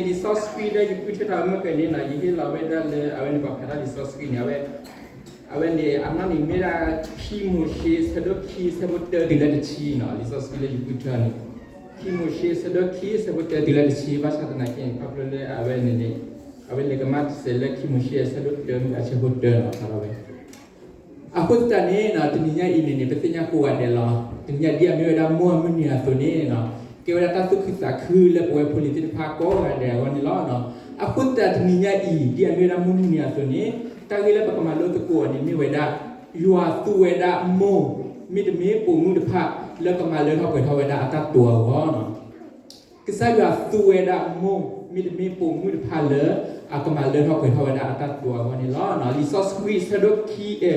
လံာ်စီဆှံလၢယဃုထၢထီၣ်အမုၢ်ကဲန့ၣ်နီၤ ယဟ့ၣ်လီၤဝဲဒၣ်လၢအဝဲန့ၣ် ပှၤဖးတၢ်လံာ်စီဆှံန့ၣ် အဝဲ အဝဲန့ၣ် အနီၢ်န့ၣ်မ့ၢ်ဒၣ် ခံမိၤၡ့ ဆၢဒိၣ်ခံ ဆၢဖိတၢတုၤလၢတဆံနီၤ လံာ်စီဆှံလၢယဃုထၢန့ၣ် ခံမိၤၡ့ ဆၢဒိၣ်ခံ ဆၢဖိတၢတုၤလၢတဆံ ဘၣ်ဆၣ်သနာ်က့န့ၣ် ခီဖျိလၢအဝဲန့ၣ်န့ၣ် အဝဲလဲၤကမၣ်တစဲးလၢခံမိၤၡ့ ဆၢဒိၣ်တၢ အဆၢဖိတၢနီၤ ဖးထီၣ်ဝဲ အဃိသတးန့ၣ်နီၤ တနံၤညါအံၤန့ၣ်န့ၣ် ပသ့ၣ်ညါကိးဂၤဒဲးလီၤ. တနံၤညါဒ်အမ့ၢ်ဝဲဒၣ်မိၢ်အမုၢ်နံၤအသိးန့ၣ်နီၤ ကဲဝဲဒၣ်တၢ်သူၣ်ခုသးခုလၢပဝဲဖိလံၤသ့ၣ်တဖၣ်ကိးဂၤဒဲးအဂီၢ်န့ၣ်လီၤ. အဃိသတးတနံၤညါအံၤ ဒ်အမ့ၢ်ဝဲဒၣ်မိၢ်မုၢ်နံၤအသိးန့ၣ် တၢ်ဂ့ၢ်လၢပကမၤလိသကိးအီၤန့ၣ်မ့ၢ်ဝဲဒၣ် ယွၤသူဝဲဒၣ်မိၢ် မ့တမ့ၢ်ပိာ်မုၣ်တဖၣ်လၢကမၤလၢထီၣ်ပှဲၤထီၣ်ဝဲဒၣ်အတၢ်တိာ်အဂီၢ်နီၤ ကစၢ်ယွၤသူဝဲဒၣ်မိၢ် မ့တမ့ၢ်ပိာ်မုၣ်တဖၣ်လၢ အကမၤလၢထီၣ်ပှဲၤထီၣ်ဝဲဒၣ်အတၢ်တိာ်အဂီၢ်န့ၣ်လီၤ. လံာ်စီဆှံ ဆၢဒိၣ်ခံ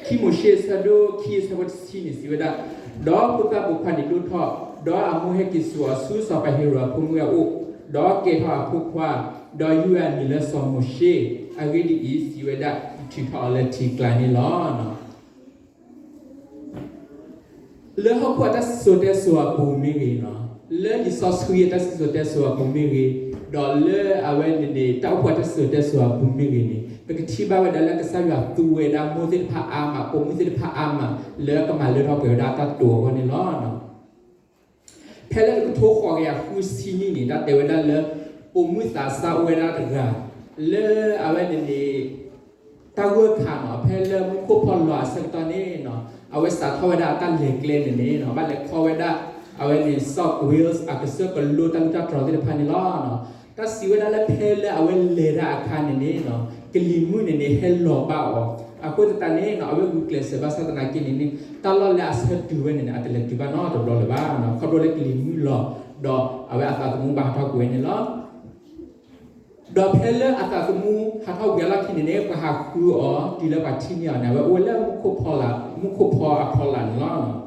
ခံမိၤၡ့ ဆၢဒိၣ်ခံ ဆၢဖိတဆံန့ၣ် စံးဝဲဒၣ်, ဒီးဖိသၣ်ပိာ်ခွါန့ၣ်ဒိၣ်ထီၣ်, ဒီးအမိၢ်ဟဲက့ၤစိာ်အီၤဆူစီၤပၤဟ့ရိၤအဖိမုၣ်အအိၣ်, ဒီးကဲထီၣ်အဖိခွါ, ဒီးယုၢ်ဝဲအမံၤလၢစီၤမိၤၡ့, အဂ့ၢ်ဒ်အံၤ, စံးဝဲဒၣ်, ယထုးထီၣ်အီၤလၢထံကျါန့ၣ်လီၤ. လၢဟီၣ်ခိၣ်အတၢ်စံၣ်စိၤတဲစိၤအပူၤမ့ၢ်ဂ့ၤ, လၢလံာ်စီဆှံအတၢ်စံၣ်စိၤတဲစိၤအပူၤမ့ၢ်ဂ့ၤ, ဒီးလၢအဝဲန့ၣ်န့ၣ် တၢ်အိၣ်ဖှိၣ်အတၢ်စံၣ်စိၤတဲစိၤအပူၤမ့ၢ်ဂ့ၤန့ၣ် ပကထံၣ်ဘၣ်ဝဲဒၣ်လၢကစၢ်ယွၤသူဝဲဒၣ်မိၢ်သ့ၣ်တဖၣ်အါမး ပိာ်မုၣ်သ့ၣ်တဖၣ်အါမး လၢကမၤလၢထီၣ်ပှဲၤဝဲဒၣ်အတၢ်တိာ်အဂီၢ်န့ၣ်လီၤ. ဖဲလၢတကထိဃိးကယၤဃုဆံနံၣ်န့ၣ် တၢ်တဲဝဲဒၣ်လၢ ပိာ်မုၣ်သးစၢ်အိၣ်ဝဲဒၣ်တဂၤ လၢအဝဲန့ၣ်န့ၣ် တၢ်ဂိၢ်ခးနီၤ ဖဲလၢမူခိၣ်ဖီလီၤအဆၢကတီၢ်န့ၣ်နီၤ အဝဲစးထီၣ်ဝဲဒၣ်အတၢ်လဲၤကျဲန့ၣ်န့ၣ် ဘၣ်လဲၤခီဝဲဒၣ် အဝဲန့ၣ် South Wales အကစၢၢ်ကလိတၢ်မူတၢ်တြီၤသ့ၣ်တဖၣ်န့ၣ်လီၤ. တၢ်စံးဝဲဒၣ်လၢဖဲလၢအဝဲလဲၤတၢ်အခါန့ၣ်န့ၣ် ကလံၤမုၢ်န့ၣ်န့ၣ် ဟဲလီၤဘၣ်အီၤ, အဃိသတးန့ၣ်နီၤ အဝဲဂုာ်ကျဲးစၢးဘၣ်ဆၣ်သနာ်က့န့ၣ်န့ၣ် တၢ်လီၢ်လၢအဆၢတုၤဝဲန့ၣ်န့ၣ် အတလဲၤတုၤဘၣ်နီတဘျီလၢၤဘၣ်, ခီဖျိလၢကလံၤမုၢ်လီၤ ဒီးအဝဲအသးသမူဘၣ်ဟးထီၣ်ကွံာ်ဝဲန့ၣ်လီၤ. ဒီးဖဲလၢအသးသမူဟးထီၣ်ကွံာ်အလီၢ်ခံန့ၣ်န့ၣ် ပှၤဟးဃုအီၤ တုၤလၢပှၤထံၣ်န့ၢ်အီၤန့ၣ် အဝဲအိၣ်ဝဲလၢမူခိၣ်ဖီလာ်, မူခိၣ်ဖီအဖီလာ်န့ၣ်လီၤ.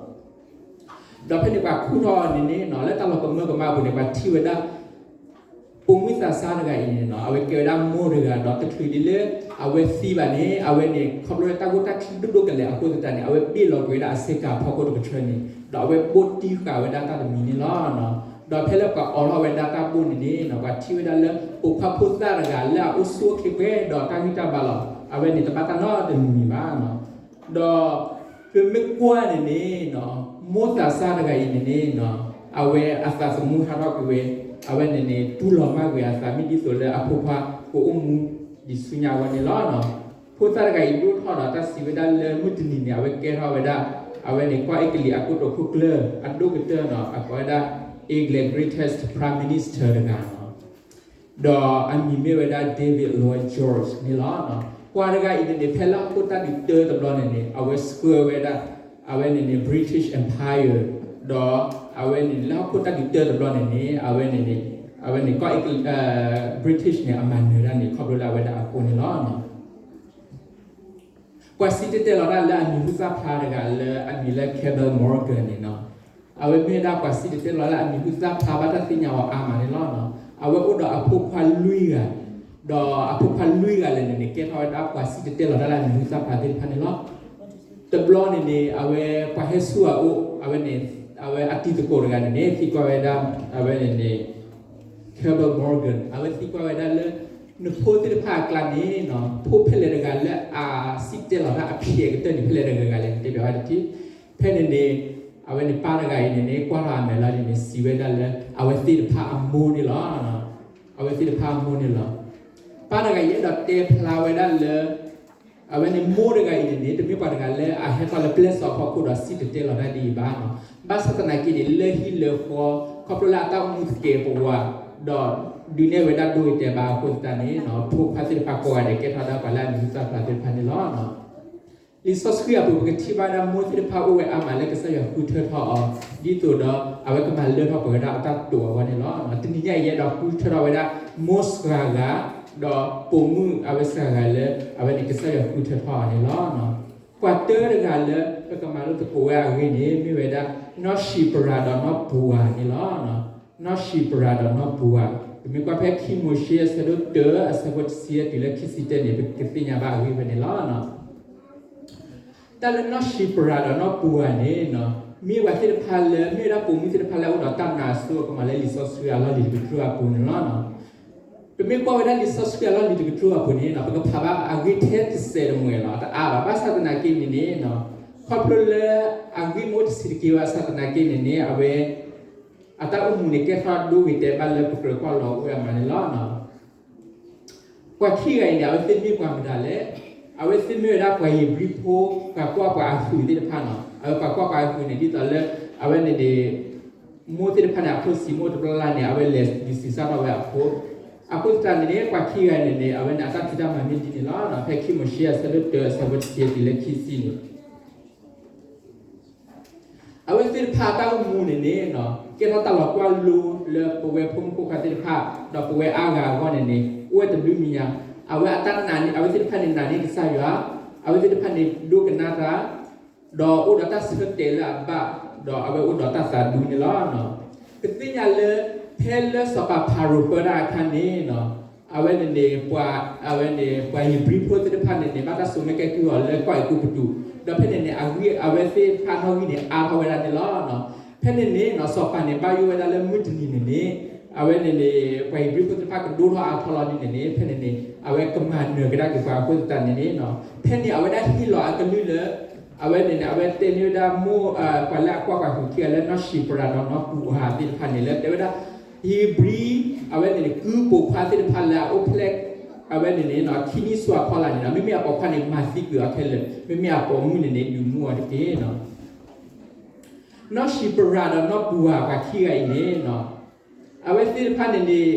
ဒီးဖဲန့ၣ်ပှၤခူၣ်ထီၣ်အီၤန့ၣ်န့ၣ်နီၤ လၢတၢ်လီၤကမၢကမၣ်အပူၤန့ၣ် ပှၤထံၣ်ဝဲဒၣ် ပိာ်မုၣ်သးစၢ်တဂၤအံၤန့ၣ်နီၤ အဝဲကဲဝဲဒၣ်မိၢ်တဂၤ ဒီးတချုးဒ်လၢအဝဲသံဘၣ်န့ၣ် အဝဲန့ၣ် ခီဖျိလၢတၢ်ဂိၢ်တၢ်ခုၣ်ဒိၣ်ဒိၣ်ကလဲာ်အဃိသတးန့ၣ် အဝဲဘ့ၣ်လီၤကွံာ်ဝဲဒၣ်အဆ့ကၤဖီခိၣ်တကထၢန့ၣ် ဒီးအဝဲဘိၣ်တံၢ်ဃာ်ဝဲဒၣ်တၢ်တမံၤန့ၣ်လီၤ. ဒီးဖဲလၢပှၤအိးထီၣ်ဝဲဒၣ်တၢ်ဘိၣ်န့ၣ်န့ၣ်နီၤ ပှၤထံၣ်ဝဲဒၣ်လၢပိာ်ခွါဖိသၣ်တဂၤလၢအအိၣ်ဆူၣ်အိၣ်ချ့ပှဲၤဒီးတၢ်ဂံၢ်တၢ်ဘါလီၤ. အဝဲန့ၣ်တဘၣ်တၢ်နီတမံၤမံၤဘၣ်နီၤ. ဒီးပမ့ၢ်ကွၢ်န့ၣ်န့ၣ်နီၤ မိၢ်သးစၢ်တဂၤအံၤန့ၣ်န့ၣ်နီၤ အဝဲအသးသမူဟးထီၣ်ကွံာ်ဝဲ အဝဲန့ၣ်န့ၣ် တူၢ်လိာ်မၢ်ကွံာ်အသး မ့ၢ်ဒ်သိးလၢအဖိခွါကအိၣ်မူဒံးဆူညါအဂီၢ်န့ၣ်လီၤ. ဖိသၣ်တဂၤအံၤဒိၣ်ထီၣ်ဒီးတၢ်စံးဝဲဒၣ်လၢမုၢ်တနံၤန့ၣ် အဝဲကဲထီၣ်ဝဲဒၣ် အဝဲန့ၣ်ကီၢ်အ့ကလံးအကိတိာ်ခိၣ်ကျၢၢ်အဒိၣ်ကတၢၢ်နီၤ အကိးဝဲဒၣ် England greatest prime minister တဂၤနီၤ. ဒီးအမံၤမ့ၢ်ဝဲဒၣ် David Lloyd George န့ၣ်လီၤ. ပှၤတဂၤအံၤန့ၣ်န့ၣ် ဖဲလၢဟီၣ်ခိၣ်တၢ်ဒုးတၢတဘျီန့ၣ်န့ၣ် အဝဲဆှၢဝဲဒၣ် အဝဲန့ၣ်န့ၣ် British Empire ဒီးအဝဲန့ၣ် လၢဟီၣ်ခိၣ်တၢ်ဒုးတၢတဘျီန့ၣ်န့ၣ် အဝဲန့ၣ်န့ၣ် အဝဲန့ၣ်ကီၢ်အ့ကလံး British န့ၣ် အမၤနၢၤဒၣ်န့ၣ် ခီဖျိလၢအဝဲဒၣ်အဃိန့ၣ်လီၤ. ပှၤစံၣ်တဲၤတဲလီၤတၢ်လၢအမံၤဟူသၣ်ဖျါတဂၤလၢအမံၤလၢ Cabell Morgan န့ၣ်နီၤ, အဝဲမ့ၢ်ဝဲဒၣ်ပှၤစံၣ်တဲၤတဲလီၤလၢအမံၤဟူသၣ်ဖျါဘၣ်တၢ်သ့ၣ်ညါအီၤအါမးန့ၣ်လီၤ. အဝဲအိၣ်ဒီးအဖိခွါလွံၢ်ဂၤ, ဒီးအဖိခွါလွံၢ်ဂၤလဲၣ်န့ၣ်န့ၣ် ကဲထီၣ်ဝဲဒၣ်ပှၤစံၣ်တဲၤတဲလီၤတၢ်လၢအမံၤဟူသၣ်ဖျါသ့ၣ်တဖၣ်န့ၣ်လီၤ. တဘျီန့ၣ်န့ၣ် အဝဲပှၤဟဲဆူၣ်အအိၣ် အဝဲန့ၣ် အဝဲအတံၤသကိးတဂၤန့ၣ်န့ၣ် သံကွၢ်ဝဲဒၣ် အဝဲန့ၣ်န့ၣ် Cabell Morgan အဝဲသံကွၢ်ဝဲဒၣ်လၢ နဖိသ့ၣ်တဖၣ်အကျါန့ၣ်နီၤ ဖိဖဲလဲၣ်တဂၤလၢအစံၣ်တဲၤတဲလီၤတၢ်အဖျဲးကတၢၢ်န့ၣ် ဖဲလဲၣ်တဂၤဂၤလဲၣ်န့ၣ် တဲဘၣ်ဝဲတထံၣ်. ဖဲန့ၣ်န့ၣ် အဝဲန့ၣ်ပၢ်တဂၤအံၤန့ၣ်န့ၣ် ကွၢ်ထီၣ်အမဲာ်လီၤန့ၣ်န့ၣ် စံးဝဲဒၣ်လၢ အဝဲသ့ၣ်တဖၣ်အမိၢ်န့ၣ်လီၤ. အဝဲသ့ၣ်တဖၣ်အမိၢ်န့ၣ်လီၤ. ပၢ်တဂၤအံၤအဲၣ်ဒိးတဲဖျါဝဲဒၣ်လၢ အဝဲန့ၣ်မိၢ်တဂၤအံၤန့ၣ်န့ၣ် တမ့ၢ်ပှၤတဂၤလၢအဟဲထီၣ်လၢပျဲၢ်စီၤအဖီခိၣ်ဒီးစံၣ်တဲၤတဲလီၤတၢ်ဒ်အံၤဘၣ်နီၤ. ဘၣ်ဆၣ်သနာ်က့န့ၣ် လၢဟံၣ်လၢဃီ ခီဖျိလၢအတၢ်အိၣ်မူသကဲးပဝး ဒီးဒုးနဲၣ်ဝဲဒၣ်ဒိဂ့ၤတဲာ်ဘၣ်အဃိသတးန့ၣ်နီၤ ဖိခွါသ့ၣ်တဖၣ်ကိးဂၤဒဲး ကဲထီၣ်ဒၣ်ပှၤလၢအမံၤဟူသၣ်ဖျါသ့ၣ်တဖၣ်န့ၣ်လီၤ. လံာ်စီဆှံအပူၤ ပကထံၣ်ဘၣ်ဒၣ်မိၢ်သ့ၣ်တဖၣ်အိၣ်ဝဲအါမးလၢကစၢ်ယွၤဃုထၢထီၣ်အီၤ ဒ်သိးဒီး အဝဲကမၤလၢထီၣ်ပှဲၤဝဲဒၣ်အတၢ်တိာ်အဂီၢ်န့ၣ်လီၤ. တနံၤညါအံၤ ယအဲၣ်ဒိးဃုထၢထီၣ်ဝဲဒၣ် မိၢ်စှၤဂၤ ဒီးပိာ်မုၣ်အဝဲစှၤဂၤလၢ အဝဲန့ၣ်ကစၢ်ယွၤဃုထၢထီၣ်အီၤန့ၣ်လီၤ. ပှၤတၢတဂၤလၢ ပကမၤလိသကိးဝဲအဂ့ၢ်န့ၣ် မ့ၢ်ဝဲဒၣ် နီၢ်ၡံးပရၤဒီးနီၢ်ပူၤဂၤန့ၣ်လီၤ. နီၢ်ၡံးပရၤဒီးနီၢ်ပူၤဂၤ, ပမ့ၢ်ကွၢ်ဖဲခံမိၤၡ့အဆၢဒိၣ်တၢ အဆၢဖိတဆံတုၤလၢခံဆံတၢန့ၣ် ပကသ့ၣ်ညါဘၣ်အဂ့ၢ်ဖဲန့ၣ်လီၤ. တၢ်လၢနီၢ်ၡံးပရၤဒီးနီၢ်ပူၤဂၤန့ၣ် မ့ၢ်ပှၤသ့ၣ်တဖၣ်လၢ မ့ၢ်ဝဲဒၣ်ပိာ်မုၣ်သ့ၣ်တဖၣ်လၢအအိၣ်ဒီးတၢ်နာ်အစိအကမီၤလၢလံာ်စီဆှံအလီၢ်လံၤတကတြူၢ်အပူၤန့ၣ်လီၤ. ပမ့ၢ်ကွၢ်ဝဲဒၣ်လံာ်စီဆှံအလီၢ်လံၤတကတြူၢ်အပူၤန့ၣ် ပကဖးဘၣ်အဂ့ၢ်ထဲတစဲးတမှဲၤလီၤ တအါဘၣ်. ဘၣ်ဆၣ်သနာ်က့န့ၣ်န့ၣ် ခီဖျိလၢအဂ့ၢ်မ့ၢ်အိၣ်တဆံးတက့ၢ်ဘၣ် ဘၣ်ဆၣ်သနာ်က့န့ၣ်န့ၣ် အဝဲ အတၢ်အိၣ်မူန့ၣ် ကဲထီၣ်ဒိဂ့ၤတဲာ်ဘၣ်လၢပကြၢးကွၢ်လီၤအိၣ်ဝဲအမးန့ၣ်လီၤ. ပှၤခံဂၤအံၤန့ၣ် အဝဲသ့ၣ်မ့ၢ်ပှၤမတၤလဲၣ်. အဝဲသ့ၣ်မ့ၢ်ဝဲဒၣ်ပှၤဧ့ၤဘြံၤဖိ ပှၤကွၢ်ပှၤအဟုးသ့ၣ်တဖၣ်န့ၣ် အဝဲပှၤကွၢ်ပှၤအဟုးန့ၣ် ဒ်သိးလၢ အဝဲန့ၣ်န့ၣ် မိၢ်သ့ၣ်တဖၣ်န့ၣ် အဖိဆံးမ့ၢ်အိၣ်တဘျီလၢ်န့ၣ် အဝဲလဲၤဒုးစံးစၢ်ထီၣ်ဝဲအဖိ. အဃိသတးန့ၣ်န့ၣ် ပှၤခံဂၤအံၤန့ၣ်န့ၣ် အဝဲန့ၣ်အတၢ်ဖံးတၢ်မၤမ့ၢ်ဒ်န့ၣ်လီၤ. ဖဲခံမိၤၡ့အဆၢဒိၣ်တၢ အဆၢဖိတဆံတုၤလၢခံဆံန့ၣ် အဝဲသ့ၣ်တဖၣ်အတၢ်အိၣ်မူန့ၣ်န့ၣ် ကဲထီၣ်တၢ်လီၤကွၢ်လိလၢပဝဲဖိမုၣ်ဖိခွါသ့ၣ်တဖၣ် ဒီးပဝဲအါဂၤအဂီၢ်န့ၣ်န့ၣ် အိၣ်ဝဲတဘျုးမံၤညါ. အဝဲအတၢ်နာ်န့ၣ် အဝဲသ့ၣ်တဖၣ်န့ၣ်နာ်န့ၢ်ကစၢ်ယွၤ, အဝဲသ့ၣ်တဖၣ်န့ၣ်ဒိကနၣ်တၢ်, ဒီးအိၣ်ဒီးတၢ်ဆၢတဲာ်လၢအဘၣ်, ဒီးအဝဲအိၣ်ဒီးတၢ်သးဒူန့ၣ်လီၤ. ပသ့ၣ်ညါလၢ ဖဲလၢစီၤပၤဖၤရိၤပၢတၢ်အခါန့ၣ် အဝဲန့ၣ်န့ၣ် ပှၤ အဝဲန့ၣ် ပှၤဧ့ၤဘြံၤဖိသ့ၣ်တဖၣ်န့ၣ်န့ၣ် ဘၣ်တၢ်စိာ်မ့ၢ်ကဲကုၢ်အီၤလၢကီၢ်အဲၤကူပတူး, ဒီးဖဲန့ၣ်န့ၣ် အဂံၢ်အဝဲသ့ၣ်တဖၣ်နီၣ်ဂံၢ်န့ၣ် အါထီၣ်ဝဲဒၣ်န့ၣ်လီၤ. ဖဲန့ၣ်န့ၣ် စီၤပၤန့ၣ် ဘၣ်ယိၣ်ဝဲဒၣ်လၢမုၢ်တနံၤန့ၣ်န့ၣ် အဝဲန့ၣ်န့ၣ် ပှၤဧ့ၤဘြံၤဖိသ့ၣ်တဖၣ်ကဒိၣ်ထီၣ်အါထီၣ်လီၤဒ်န့ၣ်န့ၣ် ဖဲန့ၣ်န့ၣ် အဝဲကမၤနၢၤကဒါက့ၤပှၤအဃိသတးန့ၣ်န့ၣ် ဖဲန့ၣ်အဝဲဒၣ်ဟ့ၣ်လီၤအကလုၢ်လၢ အဝဲန့ၣ်န့ၣ် အဝဲတဲန့ၢ်ဝဲဒၣ်မိၢ် ပှၤလၢအကွၢ်ပှၤဟုးခံဂၤလၢနီၢ်ၡံၤပရၤဒီးနီၢ်ပူၤဧၤသ့ၣ်တဖၣ်န့ၣ် လၢတဲဝဲဒၣ် ဧ့ၤဘြံၤ အဝဲန့ၣ်န့ၣ် ကုပိာ်ခွါသ့ၣ်တဖၣ်လၢအအိၣ်ဖျဲၣ် အဝဲန့ၣ်န့ၣ် ခံနံၣ်ဆူအဖီလာ်န့ၣ်ဒီး မ့မ့ၢ်အပိာ်ခွါန့ၣ် မၤသံကွံာ်အီၤခဲလၢာ်, မ့မ့ၢ်အပိာ်မုၣ်န့ၣ်န့ၣ် ဒုးမူအီၤတက့ၢ်. နီၢ်ၡံၤပရၤဒီးနီၢ်ပူၤဧၤပှၤခံဂၤအံၤန့ၣ် အဝဲသ့ၣ်တဖၣ်န့ၣ်န့ၣ်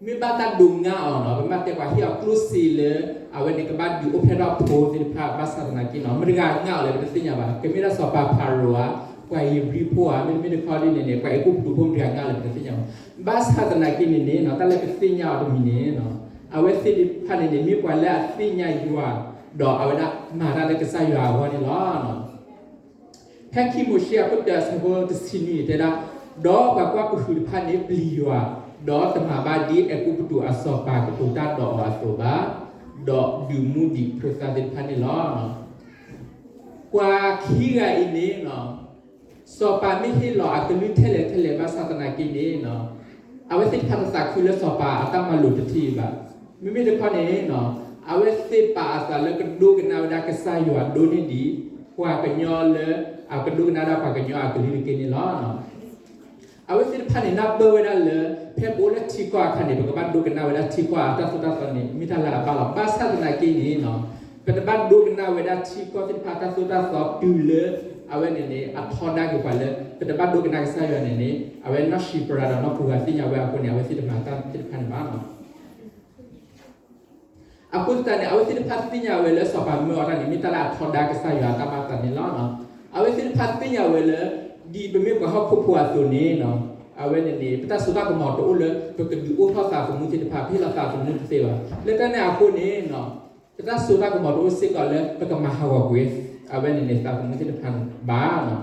မ့ၢ်ဘၣ်တၢ်ဒိးငါအီၤန့ၣ် ပမ့ၢ်တဲပှၤဟ့ၣ်အီၤကျိၣ်စ့လၢ အဝဲန့ၣ်ကဘၣ်ဒုးအိၣ်ဖျဲၣ်ထီၣ်ဖိသ့ၣ်တဖၣ် ဘၣ်ဆၣ်သနာ်က့န့ၣ် မတၤတဂၤငါအီၤလဲၣ် ပတသ့ၣ်ညါဘၣ်. ကမ့ၢ်ဒၣ်စီၤပၤဖၤရိၤဧါ, ပှၤဧ့ၤဘြံၤဖိဧါ, မ့တမ့ၢ်တခီဒ်န့ၣ်န့ၣ် ပှၤအဲၤကူပတူးဖိမတၤတဂၤငါအီၤလဲၣ် ပတသ့ၣ်ညါဘၣ်. ဘၣ်ဆၣ်သနာ်က့န့ၣ်န့ၣ် တၢ်လၢပသ့ၣ်ညါအီၤတမံၤန့ၣ် အဝဲသ့ၣ်တဖၣ်န့ၣ်န့ၣ် မ့ၢ်ပှၤလၢအသ့ၣ်ညါယွၤ ဒီးအဝဲဒၣ်မၤတၢ်လၢကစၢ်ယွၤအဂီၢ်န့ၣ်လီၤ. ဖဲခံမိၤၡ့အခိၣ်တၢအဆၢဖိတဆံနွံန့ၣ်တဲဒၣ်, ဒီးပှၤကွၢ်ပဟုးတဖၣ်န့ၣ်ပျံၤယွၤ, ဒီးတမၤဘၣ်ဒ်အဲၤကူပတူးအစီၤပၤကတိၤတၢ်ဒီးအီၤအသိးဘၣ်, ဒီးဒုးမူဒံးခရံာ်သးသ့ၣ်တဖၣ်န့ၣ်လီၤ. ပှၤခံဂၤအံၤန့ၣ် စီၤပၤမ့ၢ်ဟ့ၣ်လီၤအကလုၢ်ထဲလဲၣ်ထဲလဲၣ်ဘၣ်ဆၣ်သနာ်က့န့ၣ် အဝဲသ့ၣ်တဖၣ်တသးခုလၢစီၤပၤအတၢ်မၤလိာ်တထံၣ်အံၤဘၣ်. မ့မ့ၢ်တခီန့ၣ် အဝဲသ့ၣ်ပာ်အသးလၢကဒိကနၣ်ဝဲဒၣ်ကစၢ်ယွၤဒိၣ်န့ၢ်ဒံး ပှၤကညီလၢ အကဒိကနၣ်ဒၣ်ပှၤကညီအကလုၢ်တက့ၢ်န့ၣ်လီၤ. အဝဲသ့ၣ်တဖၣ်န့ၣ် နၢ်ပၢၢ်ဝဲဒၣ်လၢ ဖဲပအိၣ်လၢထံကီၢ်အခါန့ၣ် ပကဘၣ်ဒိကနၣ်ဝဲဒၣ်ထံကီၢ်အတၢ်သိၣ်တၢ်သီန့ၣ် မ့ၢ်တၢ်လၢအဘၣ်လီၤ. ဘၣ်ဆၣ်သနာ်က့န့ၣ် ပတဘၣ်ဒိကနၣ်ဝဲဒၣ်ထံကီၢ်သ့ၣ်တဖၣ်တၢ်သိၣ်တၢ်သီတုၤလၢ အဝဲန့ၣ်န့ၣ် အထီဒါက့ၤပှၤလၢ ပတဘၣ်ဒိကနၣ်ကစၢ်ယွၤန့ၣ်န့ၣ် အဝဲနီၢ်ၡံၤပရၤဒီးနီၢ်ပူၤဂၤသ့ၣ်ညါဝဲအဃိန့ၣ် အဝဲသ့ၣ်တဖၣ်တၢ်သ့ၣ်တဖၣ်န့ၣ်ဘၣ်လီၤ. အဃိသတးန့ၣ် အဝဲသ့ၣ်တဖၣ်သ့ၣ်ညါဝဲလၢစီၤပၤမၢအီၤတၢ်န့ၣ် မ့ၢ်တၢ်လၢအထီဒါကစၢ်ယွၤအတၢ်ဘၣ်သးန့ၣ်လီၤ. အဝဲသ့ၣ်တဖၣ်သ့ၣ်ညါဝဲလၢ ဒ်ပမ့ၢ်ပှၤဟီၣ်ခိၣ်ဖိအသိးန့ၣ် အဝဲန့ၣ်န့ၣ် ပတၢ်စိတၢ်ကမီၤတအိၣ်လၢ ပကဒုးအိၣ်ထီၣ်သးသမူသ့ၣ်တဖၣ် ပဟ့ၣ်လီၤသးသမူတသ့ဘၣ်. လၢတၢ်န့ၣ်အဃိန့ၣ် ပတၢ်စိတၢ်ကမီၤတအိၣ်စ့ၢ်ကီးလၢ ပကမၤဟးဂီၤကွံာ် အဝဲန့ၣ်န့ၣ် သးသမူသ့ၣ်တဖၣ်ဘၣ်.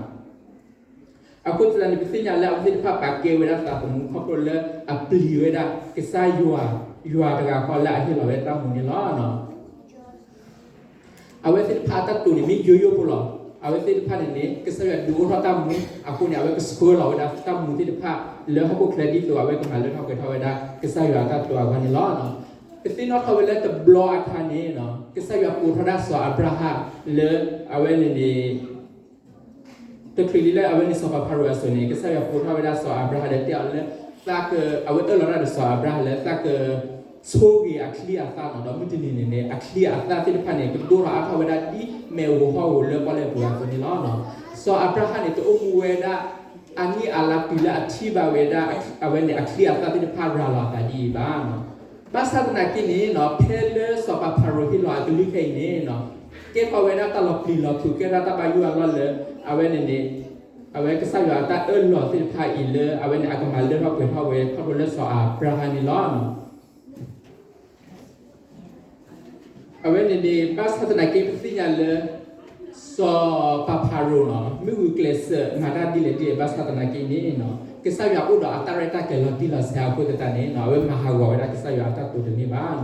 အဃိသတးန့ၣ် ပသ့ၣ်ညါလၢအဝဲသ့ၣ်တဖၣ်ပာ်ကဲဝဲဒၣ်သးသမူခီဖျိလၢ အပျံၤဝဲဒၣ်ကစၢ်ယွၤ ယွၤတဂၤဃီလၢအဟ့ၣ်လီၤဝဲတၢ်မူန့ၣ်လီၤ. အဝဲသ့ၣ်တဖၣ်အတၢ်တိာ်န့ၣ် မ့ၢ်ယိယိဖိလီၤ. အဝဲသ့ၣ်တဖၣ်န့ၣ်န့ၣ် ကစၢ်ယွၤဒုးအိၣ်ထီၣ်တၢ်မူ အဃိန့ၣ် အဝဲကဆှၢလီၤဝဲဒၣ်တၢ်မူသ့ၣ်တဖၣ် လၢဟီၣ်ခိၣ်ချၢဒ်သိးအဝဲကမၤလၢထီၣ်ပှဲၤထီၣ်ဝဲဒၣ် ကစၢ်ယွၤအတၢ်တိာ်အဂီၢ်န့ၣ်လီၤ. ပသ့ၣ်နီၣ်ထီၣ်ဝဲလၢတဘျီအခါန့ၣ် ကစၢ်ယွၤကိးထီၣ်ဒၣ်စီၤအၤဘြၤဟၣ်လၢ အဝဲန့ၣ်န့ၣ် တချုးလံလၢအဝဲန့ၣ်စီၤပၤဖၤရိၤအစိၤန့ၣ် ကစၢ်ယွၤကိးထီၣ်ဝဲဒၣ်စီၤအၤဘြၤဟၣ်လၢတဲအီၤလၢ သးက အဝဲအၢၣ်လီၤတၢ်ဒီးစီၤအၤဘြၤဟၣ်လၢ သးကဆိၣ်ဂ့ၤအချံအသၣ်န့ၣ် ဒီးမုၢ်တနံၤန့ၣ်န့ၣ် အချံအသၣ်သ့ၣ်တဖၣ်န့ၣ် ကဒိၣ်ထီၣ်အါထီၣ်ဝဲဒၣ်ဒ်မ့ၣ်အူဟီၣ်ဧိၤလၢပီၣ်လဲၣ်ပူၤအသိးန့ၣ်လီၤ. စီၤအၤဘြၤဟၣ်န့ၣ် တအိၣ်မူဝဲဒၣ် အနံၣ်အလါတုၤလၢအထံၣ်ဘၣ်ဝဲဒၣ် အဝဲန့ၣ်အချံအသၣ်သ့ၣ်တဖၣ်ရၤလီၤအသးဒ်အံၤဘၣ်. ဘၣ်ဆၣ်သနာ်က့န့ၣ် ဖဲလၢစီၤပၤဖၤရိၤဟ့ၣ်လီၤအကလုၢ်ခဲအံၤန့ၣ် ကဲထီၣ်ဝဲဒၣ်တၢ်လီၤပျံၤလီၤဖုး ကဲထီၣ်တၢ်ဘၣ်ယိၣ်အလီၢ်လၢ အဝဲန့ၣ်န့ၣ် အဝဲကစၢ်ယွၤအတၢ်အၢၣ်လီၤသ့ၣ်တဖၣ်အံၤလၢ အဝဲန့ၣ်အကမၤလၢထီၣ်ပှဲၤထီၣ်ဝဲခီဖျိလၢစီၤအၤဘြၤဟၣ်န့ၣ်လီၤ. အဝဲန့ၣ်န့ၣ် ဘၣ်ဆၣ်သနာ်က့ပသ့ၣ်ညါလၢ စီၤပၤဖၤရိၤန့ၣ် မ့ၢ်ဂုာ်ကျဲးစၢးမၤတၢ်ဒ်လဲၣ်ဒ်လဲၣ် ဘၣ်ဆၣ်သနာ်က့န့ၣ် ကစၢ်ယွၤအိၣ်ဒီးအတၢ်ရဲၣ်တၢ်ကျဲၤလီၤတံၢ်လီၤဆဲးအဃိသတးန့ၣ် အဝဲမၤဟးဂီၤဝဲဒၣ်ကစၢ်ယွၤအတၢ်တိာ်တန့ၢ်ဘၣ်.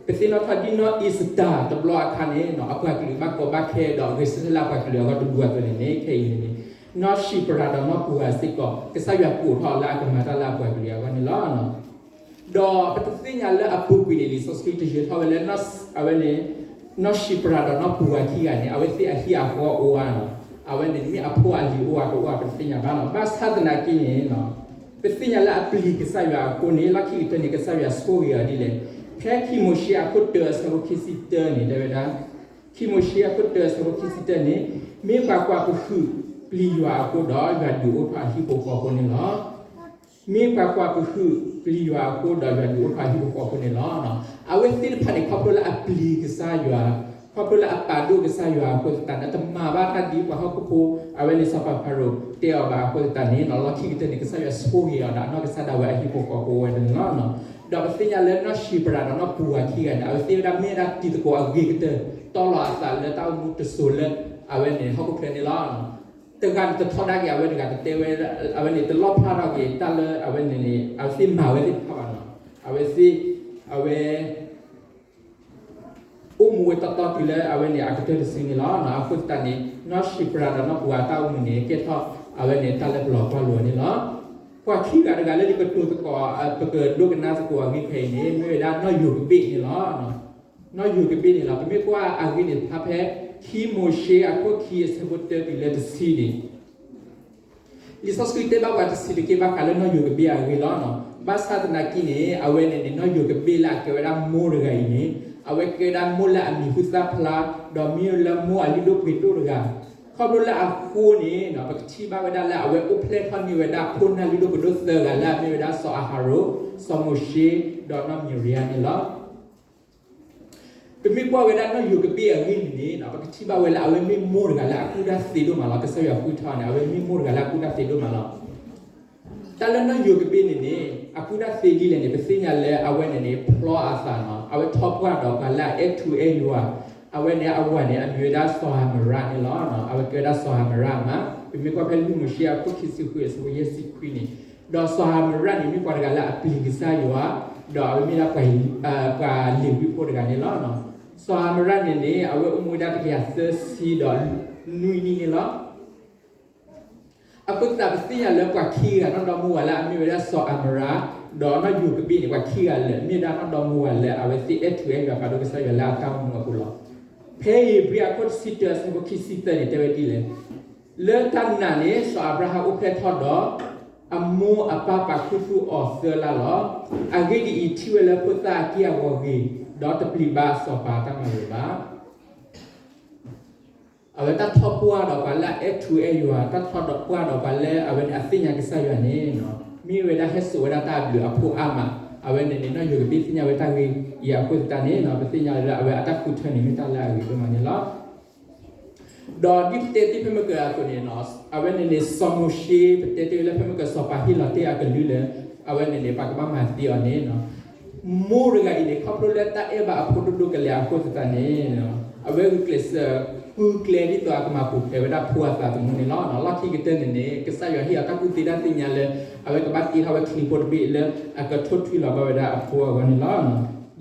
ပသ့ၣ်နီၣ်ထီၣ်ဒ်နီၢ်အ့ၤစတၢၤတဘျီအခါန့ၣ် အပှၤကလုာ်ဘၣ်ကီဘၣ်ခဲဒီးဂဲၤဆၢထၢၣ်လၢအပှၤကလုာ်အဂီၢ်တဘူၣ်အသိးန့ၣ်န့ၣ် ခဲအံၤန့ၣ်န့ၣ် နီၢ်ၡံၤပရၤဒီးနီၢ်ပူၤဂၤစ့ၢ်ကီး ကစၢ်ယွၤကိးထီၣ်အီၤလၢအကမၤတၢ်လၢအပှၤကလုာ်အဂီၢ်န့ၣ်လီၤ. ဒီးပတသ့ၣ်ညါလၢအပူၤကွံာ်န့ၣ် လံာ်စီဆှံတယၢၤထီၣ်ဝဲလၢ အဝဲန့ၣ် နီၢ်ၡံးပရၤဒီးနီၢ်ပူၤဂၤခံဂၤန့ၣ် အဝဲသ့ၣ်အဟံၣ်အဃီအိၣ်ဧါနီၤ, အဝဲန့ၣ်မ့ၢ်အဖိအလံၤအိၣ်ဧါတအိၣ်ဧါ ပတသ့ၣ်ညါဘၣ်နီၤ. ဘၣ်ဆၣ်သနာ်က့န့ၣ် ပသ့ၣ်ညါလၢအပျံၤကစၢ်ယွၤအဃိန့ၣ် လီၢ်ခံကတၢၢ်န့ၣ် ကစၢ်ယွၤဆိၣ်ဂ့ၤအီၤဒ်လဲၣ်. ဖဲခံမိၤၡ့အခိၣ်တၢအဆၢဖိခံဆံတၢန့ၣ် တဲဝဲဒၣ်, ခံမိၤၡ့အခိၣ်တၢအဆၢဖိခံဆံတၢန့ၣ်, မ့ၢ်ပှၤကွၢ်ပဟုးပျံၤယွၤအဃိဒီး ယွၤဒုးအိၣ်ထီၣ်အဟံၣ်ဖိဃီဖိန့ၣ်လီၤ. မ့ၢ်ပှၤကွၢ်ပဟုးပျံၤယွၤအဃိဒီး ယွၤဒုးအိၣ်ထီၣ်အဟံၣ်ဖိဃီဖိန့ၣ်လီၤ. အဝဲသ့ၣ်တဖၣ်န့ၣ် ခီဖျိလၢအပျံၤကစၢ်ယွၤ, ခီဖျိလၢအပာ်ဒိၣ်ကစၢ်ယွၤအဃိသတးန့ၣ် တမၤဘၣ်တၢ်ဒ်ပှၤဟီၣ်ခိၣ်ဖိ အဝဲန့ၣ်စီၤပၤဖၤရိၤတဲအီၤဘၣ်အဃိသတးန့ၣ် လီၢ်ခံကတၢၢ်န့ၣ် ကစၢ်ယွၤဆိၣ်ဂ့ၤအီၤဒီးအနီၢ်ကစၢ်ဒၣ်ဝဲအဟံၣ်ဖိဃီဖိဝဲန့ၣ်လီၤ. ဒီးပသ့ၣ်ညါလၢနီၢ်ၡံးပရၤဒီးနီၢ်ပူၤဂၤခံဂၤန့ၣ် အဝဲသ့ၣ်ဝဲဒၣ်မ့ၢ်ဝဲဒၣ်တံၤသကိးအဂ့ၤကတၢၢ် တီလီၤအသးလၢတၢ်အိၣ်မူတစိၤလၢ အဝဲန့ၣ်ဟီၣ်ခိၣ်ချၢန့ၣ်လီၤ. တဂၤန့ၣ်တထီဒါက့ၤအဝဲတဂၤ တတဲဝဲ အဝဲန့ၣ်တလီၣ်ဖျါထီၣ်က့ၤတၢ်လၢအဝဲန့ၣ်န့ၣ် အဝဲသ့ၣ်မၤဝဲသ့ၣ်တဖၣ်ဘၣ်နီၤ. အဝဲသ့ၣ် အဝဲ အိၣ်မူဝဲတီတီတုၤလၢအဝဲန့ၣ်အကတၢၢ်တစုန့ၣ်လီၤ. အဃိသတးန့ၣ် နီၢ်ၡံးပရၤဒီးနီၢ်ပူၤဂၤအတၢ်အိၣ်မူန့ၣ် ကဲထီၣ်အဝဲန့ၣ်တၢ်လၢပလီၢ်ကွၢ်လိာ်န့ၣ်လီၤ. ပှၤခံဂၤတဂၤလၢယကတိၤသကိး ပကဒိကနၣ်သကိးအဂ့ၢ်ခဲအံၤန့ၣ် မ့ၢ်ဝဲဒၣ်နီၢ်ယိၤကဘ့ၣ်န့ၣ်လီၤ. နီၢ်ယိၤကဘ့ၣ်န့ၣ်လီၤ. ပမ့ၢ်ကွၢ်အဂ့ၢ်န့ၣ် ဖးဖဲခံမိၤၡ့အခိၣ်ခံအဆၢဖိတၢတုၤလၢတဆံန့ၣ် လံာ်စီဆှံတဲဘၣ်ပှၤတဆံးတက့ၢ်ဘၣ်ဃးလၢနီၢ်ယိၤကဘ့ၣ်အဂ့ၢ်လီၤ. ဘၣ်ဆၣ်သနာ်က့န့ၣ် အဝဲန့ၣ်န့ၣ် နီၢ်ယိၤကဘ့ၣ်လၢအကဲဝဲဒၣ်မိၢ်တဂၤအံၤန့ၣ် အဝဲကဲဝဲဒၣ်မိၢ်လၢအမံၤဟူသၣ်ဖျါ ဒီးမ့ၢ်လၢမိၢ်အလုၢ်ဒိၣ်ပှ့ၤဒိၣ်တဂၤ. ခီဖျိလၢအဃိန့ၣ် ပကထံၣ်ဘၣ်ဝဲဒၣ်လၢအဝဲအိၣ်ဖျဲၣ်ထီၣ်န့ၢ်ဝဲဒၣ်ဖိနၢ်လုၢ်ဒိၣ်ပှ့ၤဒိၣ်သၢဂၤလၢအမ့ၢ်ဝဲဒၣ်စီၤအၤဟရိၣ်, စီၤမိၤၡ့, ဒီးနီၢ်မံၤရယါန့ၣ်လီၤ. ပမ့ၢ်ကွၢ်ဝဲဒၣ်နီၢ်ယိၤကဘ့ၣ်အဂ့ၢ်န့ၣ်န့ၣ် ပကထံၣ်ဘၣ်ဝဲလၢအဝဲမ့ၢ်မိၢ်တဂၤလၢအကူၣ်တၢ်သ့ဒိၣ်မးလီၤ. ကစၢ်ယွၤဃုထၢအီၤန့ၣ် အဝဲမ့ၢ်မိၢ်တဂၤလၢအကူၣ်တၢ်သ့ဒိၣ်မးလီၤ. တၢ်လၢနီၢ်ယိၤကဘ့ၣ်န့ၣ်န့ၣ် အကူၣ်တၢ်သ့ဒ်လဲၣ်န့ၣ် ပသ့ၣ်ညါလၢအဝဲန့ၣ်န့ၣ် ဖျီအသးနီၤ, အဝဲထီၣ်ပှၢ်ဒီးပှၤလၢအအဲၣ်ထူအဲၣ်ယွၤ, အဝဲန့ၣ်အဝၤန့ၣ် အမံၤဝဲဒၣ်စီၤဧၤမရၣ်န့ၣ်လီၤ. အဝဲကဲဝဲဒၣ်စီၤဧၤမရၣ်မး, ပမ့ၢ်ကွၢ်ဖဲလွံၢ်မိၤၡ့အခိၣ်ခံဆံဃုအဆၢဖိယဲၢ်ဆံခွံန့ၣ်, ဒီးစီၤဧၤမရၣ်န့ၣ် မ့ၢ်ပှၤတဂၤလၢအပျံၤကစၢ်ယွၤ, ဒီးအဝဲမ့ၢ်ဒၣ်ပှၤလ့ၤဝံဖိတဂၤန့ၣ်လီၤ. စီၤဧၤမရၣ်န့ၣ်န့ၣ် အဝဲအိၣ်မူဝဲဒၣ်တကယၤသၢဆံဒီးနွံနံၣ်န့ၣ်လီၤ. အဃိသတးပသ့ၣ်ညါလၢပှၤခံဂၤနီၢ်ဒီမါဝၤလၢအမ့ၢ်ဝဲဒၣ်စီၤဧၤမရၣ်, ဒီးနီၢ်ယိၤကဘ့ၣ်န့ၣ် ပှၤခံဂၤလၢာ် မ့ၢ်ဝဲဒၣ်နီၢ်ဒီမါဝၤလၢအဝဲသ့ၣ်အဲၣ်ထူအဲၣ်ယွၤပာ်ဒိၣ်ကစၢ်ယွၤလၢအတၢ်အိၣ်မူအပူၤလီၤ. ဖဲဧ့ၤဘြံၤအခိၣ်တဆံတၢအဆၢဖိခံဆံသၢန့ၣ် တဲဝဲဒ်လဲၣ်, လၢတၢ်နာ်န့ၣ် စီၤအၤဘြၤဟၣ်အိၣ်ဖျဲၣ်ထီၣ်ဒီး အမိၢ်အပၢ်ပာ်ခူသူၣ်အီၤသၢလါလီၤ. အဂ့ၢ်ဒ်အံၤ, ထံၣ်ဝဲလၢဖိသၣ်အက့ၢ်အဂီၤဂ့ၤ, ဒီးတပျံၤဘၣ်စီၤပၤအတၢ်မၤလိာ်ဘၣ်. အဝဲတၢ်ထီၣ်ပှၢ်ဒီးပှၤလၢအအဲၣ်ထူအဲၣ်ယွၤ, တၢ်ထီၣ်ပှၢ်ဒီးပှၤလၢအဝဲန့ၣ်အသ့ၣ်ညါကစၢ်ယွၤန့ၣ်, မ့ၢ်ဝဲဒၣ်ဟဲစိာ်ဝဲဒၣ်တၢ်အဘျုးအဖှိၣ်အါမး, အဝဲန့ၣ်န့ၣ် နီၢ်ယိၤကဘ့ၣ်သ့ၣ်ညါဝဲတၢ်ဂ့ၢ်အံၤအဃိသတးန့ၣ် ပသ့ၣ်ညါလၢအဝဲအတၢ်ဃုထၢန့ၣ် မ့ၢ်တၢ်လၢအဂ့ၤဒိၣ်မးန့ၣ်လီၤ. ဒီးဒ်ပတဲတ့ၢ်ဖဲမုၢ်ကၢအသိးန့ၣ်, အဝဲန့ၣ်န့ၣ် စီၤမိၤၡ့ ပတဲတ့ၢ်လၢဖဲမုၢ်ကၢစီၤပၤဟ့ၣ်လီၤတ့ၢ်အကလုၢ်လၢ အဝဲန့ၣ်န့ၣ် ပှၤကဘၣ်မၤသံအီၤန့ၣ်, မိၢ်တဂၤအံၤန့ၣ် ခီဖျိလၢတၢ်အဲၣ်ဘၣ်အဖိဒိၣ်ဒိၣ်ကလဲာ်အဃိသတးန့ၣ်, အဝဲဂုာ်ကျဲးစၢး ဃုကျဲဒ်သိးအကမၤပူၤဖျဲးဝဲဒၣ်ဖိအသးသမူန့ၣ်လီၤ. လီၢ်ခံကတၢၢ်န့ၣ်န့ၣ် ကစၢ်ယွၤဟ့ၣ်အီၤတၢ်ကူၣ်သ့တၢ်သ့ၣ်ညါလၢ အဝဲကဘၣ်တ့ထီၣ်ဝဲချံဖိတဘ့ၣ်လၢအကထိၣ်ထွံလီၤဘၣ်ဝဲဒၣ်အဖိအဂီၢ်န့ၣ်လ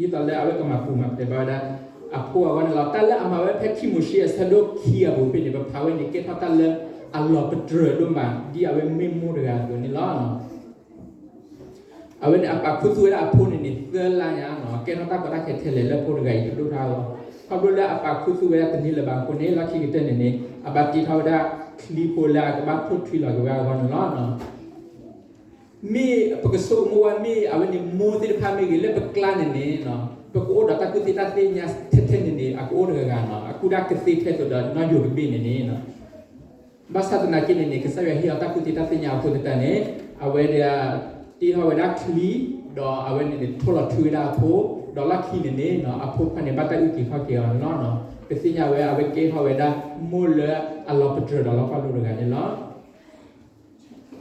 ီၤ. ဒ်သိးလၢအဝဲကမၤပူၤမၤဖျဲးဘၣ်ဝဲဒၣ်အဖိအဂီၢ်န့ၣ်လီၤ. တၢ်လၢအမၤဝဲဖဲခံမိၤၡ့အဆၢဒိၣ်ခံအပူၤဖဲန့ၣ် ပဖးဝဲန့ၣ် ကဲထီၣ်တၢ်လၢအလီၤပတြၢၤဒိၣ်မး ဒ်အဝဲမ့ၢ်မိၢ်တဂၤအသိးန့ၣ်လီၤ. အဝဲန့ၣ်အပာ်ခူသူၣ်ဝဲဒၣ်အဖိန့ၣ်န့ၣ် သၢလါညါနီၤ, ကဲထီၣ်တၢ်ကီတၢ်ခဲထဲလဲၣ်လၢဖိတဂၤအံၤကဒိၣ်ထီၣ်အဂီၢ်, ခီဖျိလၢအပာ်ခူသူၣ်ဝဲဒၣ်တန့ၢ်လၢၤဘၣ်အဃိန့ၣ် လီၢ်ခံကတၢၢ်န့ၣ်န့ၣ် အဘၣ်တ့ထီၣ်ဝဲဒၣ်ချံဖိလၢအကဘၣ်ထိၣ်ထွံလီၤက့ၤဝဲအဂီၢ်န့ၣ်လီၤ. မ့ၢ်ပကဆိကမိၣ်ဝဲမ့ၢ်အဝဲန့ၣ်မိၢ်သ့ၣ်တဖၣ်မ့ၢ်ဂ့ၤ လၢပကျါန့ၣ်န့ၣ် ပကအိၣ်ဒီးတၢ်ကူၣ်သ့တၢ်သ့ၣ်ညါထဲထဲန့ၣ်န့ၣ် အကအိၣ်တဂၤဂၤနီၤ, အကူၣ်တၢ်ကသ့ထဲသိးဒီးနီၢ်ယိၤကဘ့ၣ်န့ၣ်န့ၣ် ဘၣ်ဆၣ်သနာ်က့န့ၣ်န့ၣ် ကစၢ်ယွၤဟ့ၣ်အီၤတၢ်ကူၣ်သ့တၢ်သ့ၣ်ညါအဃိသတးန့ၣ် အဝဲဒၣ်တ့ထီၣ်ဝဲဒၣ်ချံ, ဒီးအဝဲန့ၣ်န့ၣ် ထိၣ်လီၤထွံဝဲဒၣ်အဖိ, ဒီးလီၢ်ခံန့ၣ်န့ၣ် အဖိခွါန့ၣ် ဘၣ်တၢ်အုၣ်က့ၤခီၣ်က့ၤအီၤန့ၣ်လီၤ. ပသ့ၣ်ညါဝဲအဝဲကဲထီၣ်ဝဲဒၣ်မိၢ်လၢအလီၤပတြၢၤဒီးလီၤပှီၢ်လိတဂၤန့ၣ်လီၤ.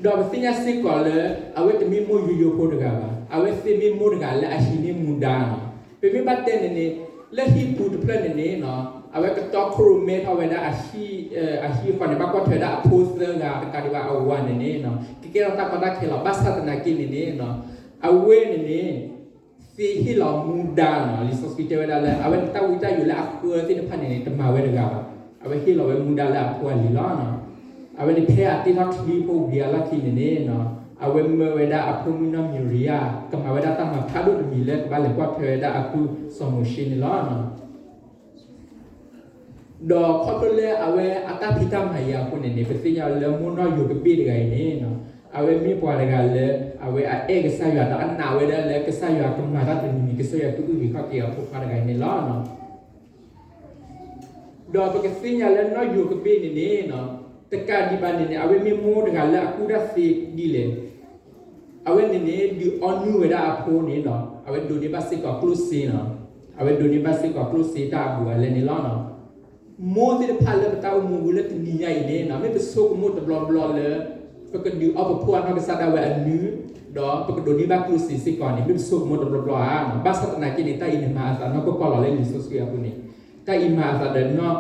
ဒီးပသ့ၣ်ညါစ့ၢ်ကီးလၢ အဝဲတမ့ၢ်မိၢ်ယိယိဖိတဂၤဘၣ်, အဝဲသ့ၣ်မ့ၢ်မိၢ်တဂၤလၢအဟံးန့ၢ်မူဒါနီၤ. ပမ့ၢ်ဘၣ်တဲန့ၣ်န့ၣ် လၢဟံၣ်ပူၤတဖျၢၣ်န့ၣ်န့ၣ် အဝဲကတီခိၣ်ရိၣ်မဲထီၣ်ဝဲဒၣ်အဟံၣ်ဃီန့ၣ် ဘၣ်ကွၢ်ထွဲဒၣ်အဖိသၢဂၤတကးဒံးဘၣ်အဝၤန့ၣ်န့ၣ် ကကဲထီၣ်တၢ်ကီတၢ်ခဲလီၤ. ဘၣ်ဆၣ်သနာ်က့န့ၣ်န့ၣ် အဝဲန့ၣ်န့ၣ် သ့ဟ့ၣ်လီၤမူဒါနီၤ. လံာ်စီဆှံတဲဝဲဒၣ်လၢ အဝဲန့ၣ်တၢ်ဝံတၢ်ယိးလၢအဃၢသ့ၣ်တဖၣ်န့ၣ်န့ၣ် တမၤဝဲတဂၤဘၣ်. အဝဲဟ့ၣ်လီၤဝဲမူဒါလၢအဖိအလံၤလီၤ. အဝဲန့ၣ်ဖဲအတ့ထီၣ်ချံဖိဝံၤအလီၢ်ခံန့ၣ်န့ၣ် အဝဲမၢဝဲဒၣ်အဖိမုၣ်နီၢ်မံၤရံယၤ ကမၤဝဲဒၣ်တၢ်မၤဖးဒိၣ်တမံၤလၢကဘၣ်လဲၤကွၢ်ထွဲဝဲဒၣ်အပုၢ်စီၤမိၤၡ့န့ၣ်လီၤ. ဒီးခီဖျိလၢအဝဲအတၢ်ဖံးတၢ်မၤအံၤအဃိန့ၣ်န့ၣ် ပသ့ၣ်ညါလၢမိၢ်နီၢ်ယိၤကဘ့ၣ်တဂၤအံၤန့ၣ် အဝဲမ့ၢ်ပှၤတဂၤလၢ အဝဲအအဲၣ်ကစၢ်ယွၤ ဒီးအနာ်ဝဲဒၣ်လၢကစၢ်ယွၤကမၤတၢ်တမံၤမံၤ ကစၢ်ယွၤကအုၣ်က့ၤခီၣ်က့ၤအဖိခွါတဂၤအံၤန့ၣ်လီၤ. ဒီးပကသ့ၣ်ညါလၢနီၢ်ယိၤကဘ့ၣ်န့ၣ်န့ၣ် တကးဒံးဘၣ်န့ၣ်န့ၣ် အဝဲမ့ၢ်မိၢ်တဂၤလၢအကူၣ်တၢ်သ့ဒ်လဲၣ်, အဝဲန့ၣ်န့ၣ် ဒုးအီနုၢ်ဝဲဒၣ်အဖိန့ၣ်လီၤ. အဝဲဒိးန့ၢ်ဘၣ်စ့ၢ်ကီးကျိၣ်စ့လီၤ. အဝဲဒိးန့ၢ်ဘၣ်စ့ၢ်ကီးကျိၣ်စ့တၢ်အဘူးအလဲန့ၣ်လီၤ. မိၢ်သ့ၣ်တဖၣ်လၢပတၢ်အိၣ်မူပူၤလၢတနံၤညါအံၤန့ၣ် မ့ၢ်ပဆိကမိၣ်တဘျီဘျီလၢ ပကဒုးအီပဖိအနီၢ်ကစၢ်ဒၣ်ဝဲအနုၢ်, ဒီးပကဒိးန့ၢ်ဘၣ်ကျိၣ်စ့စ့ၢ်ကီးန့ၣ် မ့ၢ်ပဆိကမိၣ်တဘျီဘျီဧါ. ဘၣ်ဆၣ်သနာ်က့န့ၣ် တၢ်အံၤန့ၣ်မၤအသးနီၢ်ကီၢ်ကီၢ်လီၤလၢလံာ်စီဆှံအပူၤန့ၣ်, တၢ်အံၤမၤအသးဒီး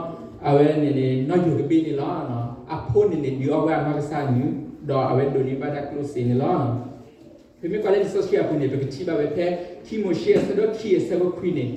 အဝဲန့ၣ်န့ၣ် နီၢ်ယိၤကဘ့ၣ်န့ၣ်လီၤ. အဖိန့ၣ်န့ၣ် ဒုးအီဝဲအနီၢ်ကစၢ်အနုၢ်, ဒီးအဝဲဒိးန့ၢ်ဘၣ်တၢ်ကျိၣ်စ့န့ၣ်လီၤ. ပမ့ၢ်ကွၢ်လၢလံာ်စီဆှံအပူၤန့ၣ် ပကထံၣ်ဘၣ်ဝဲဖဲ ခံမိၤၡ့အဆၢဒိၣ်ခံအဆၢဖိခွံန့ၣ်,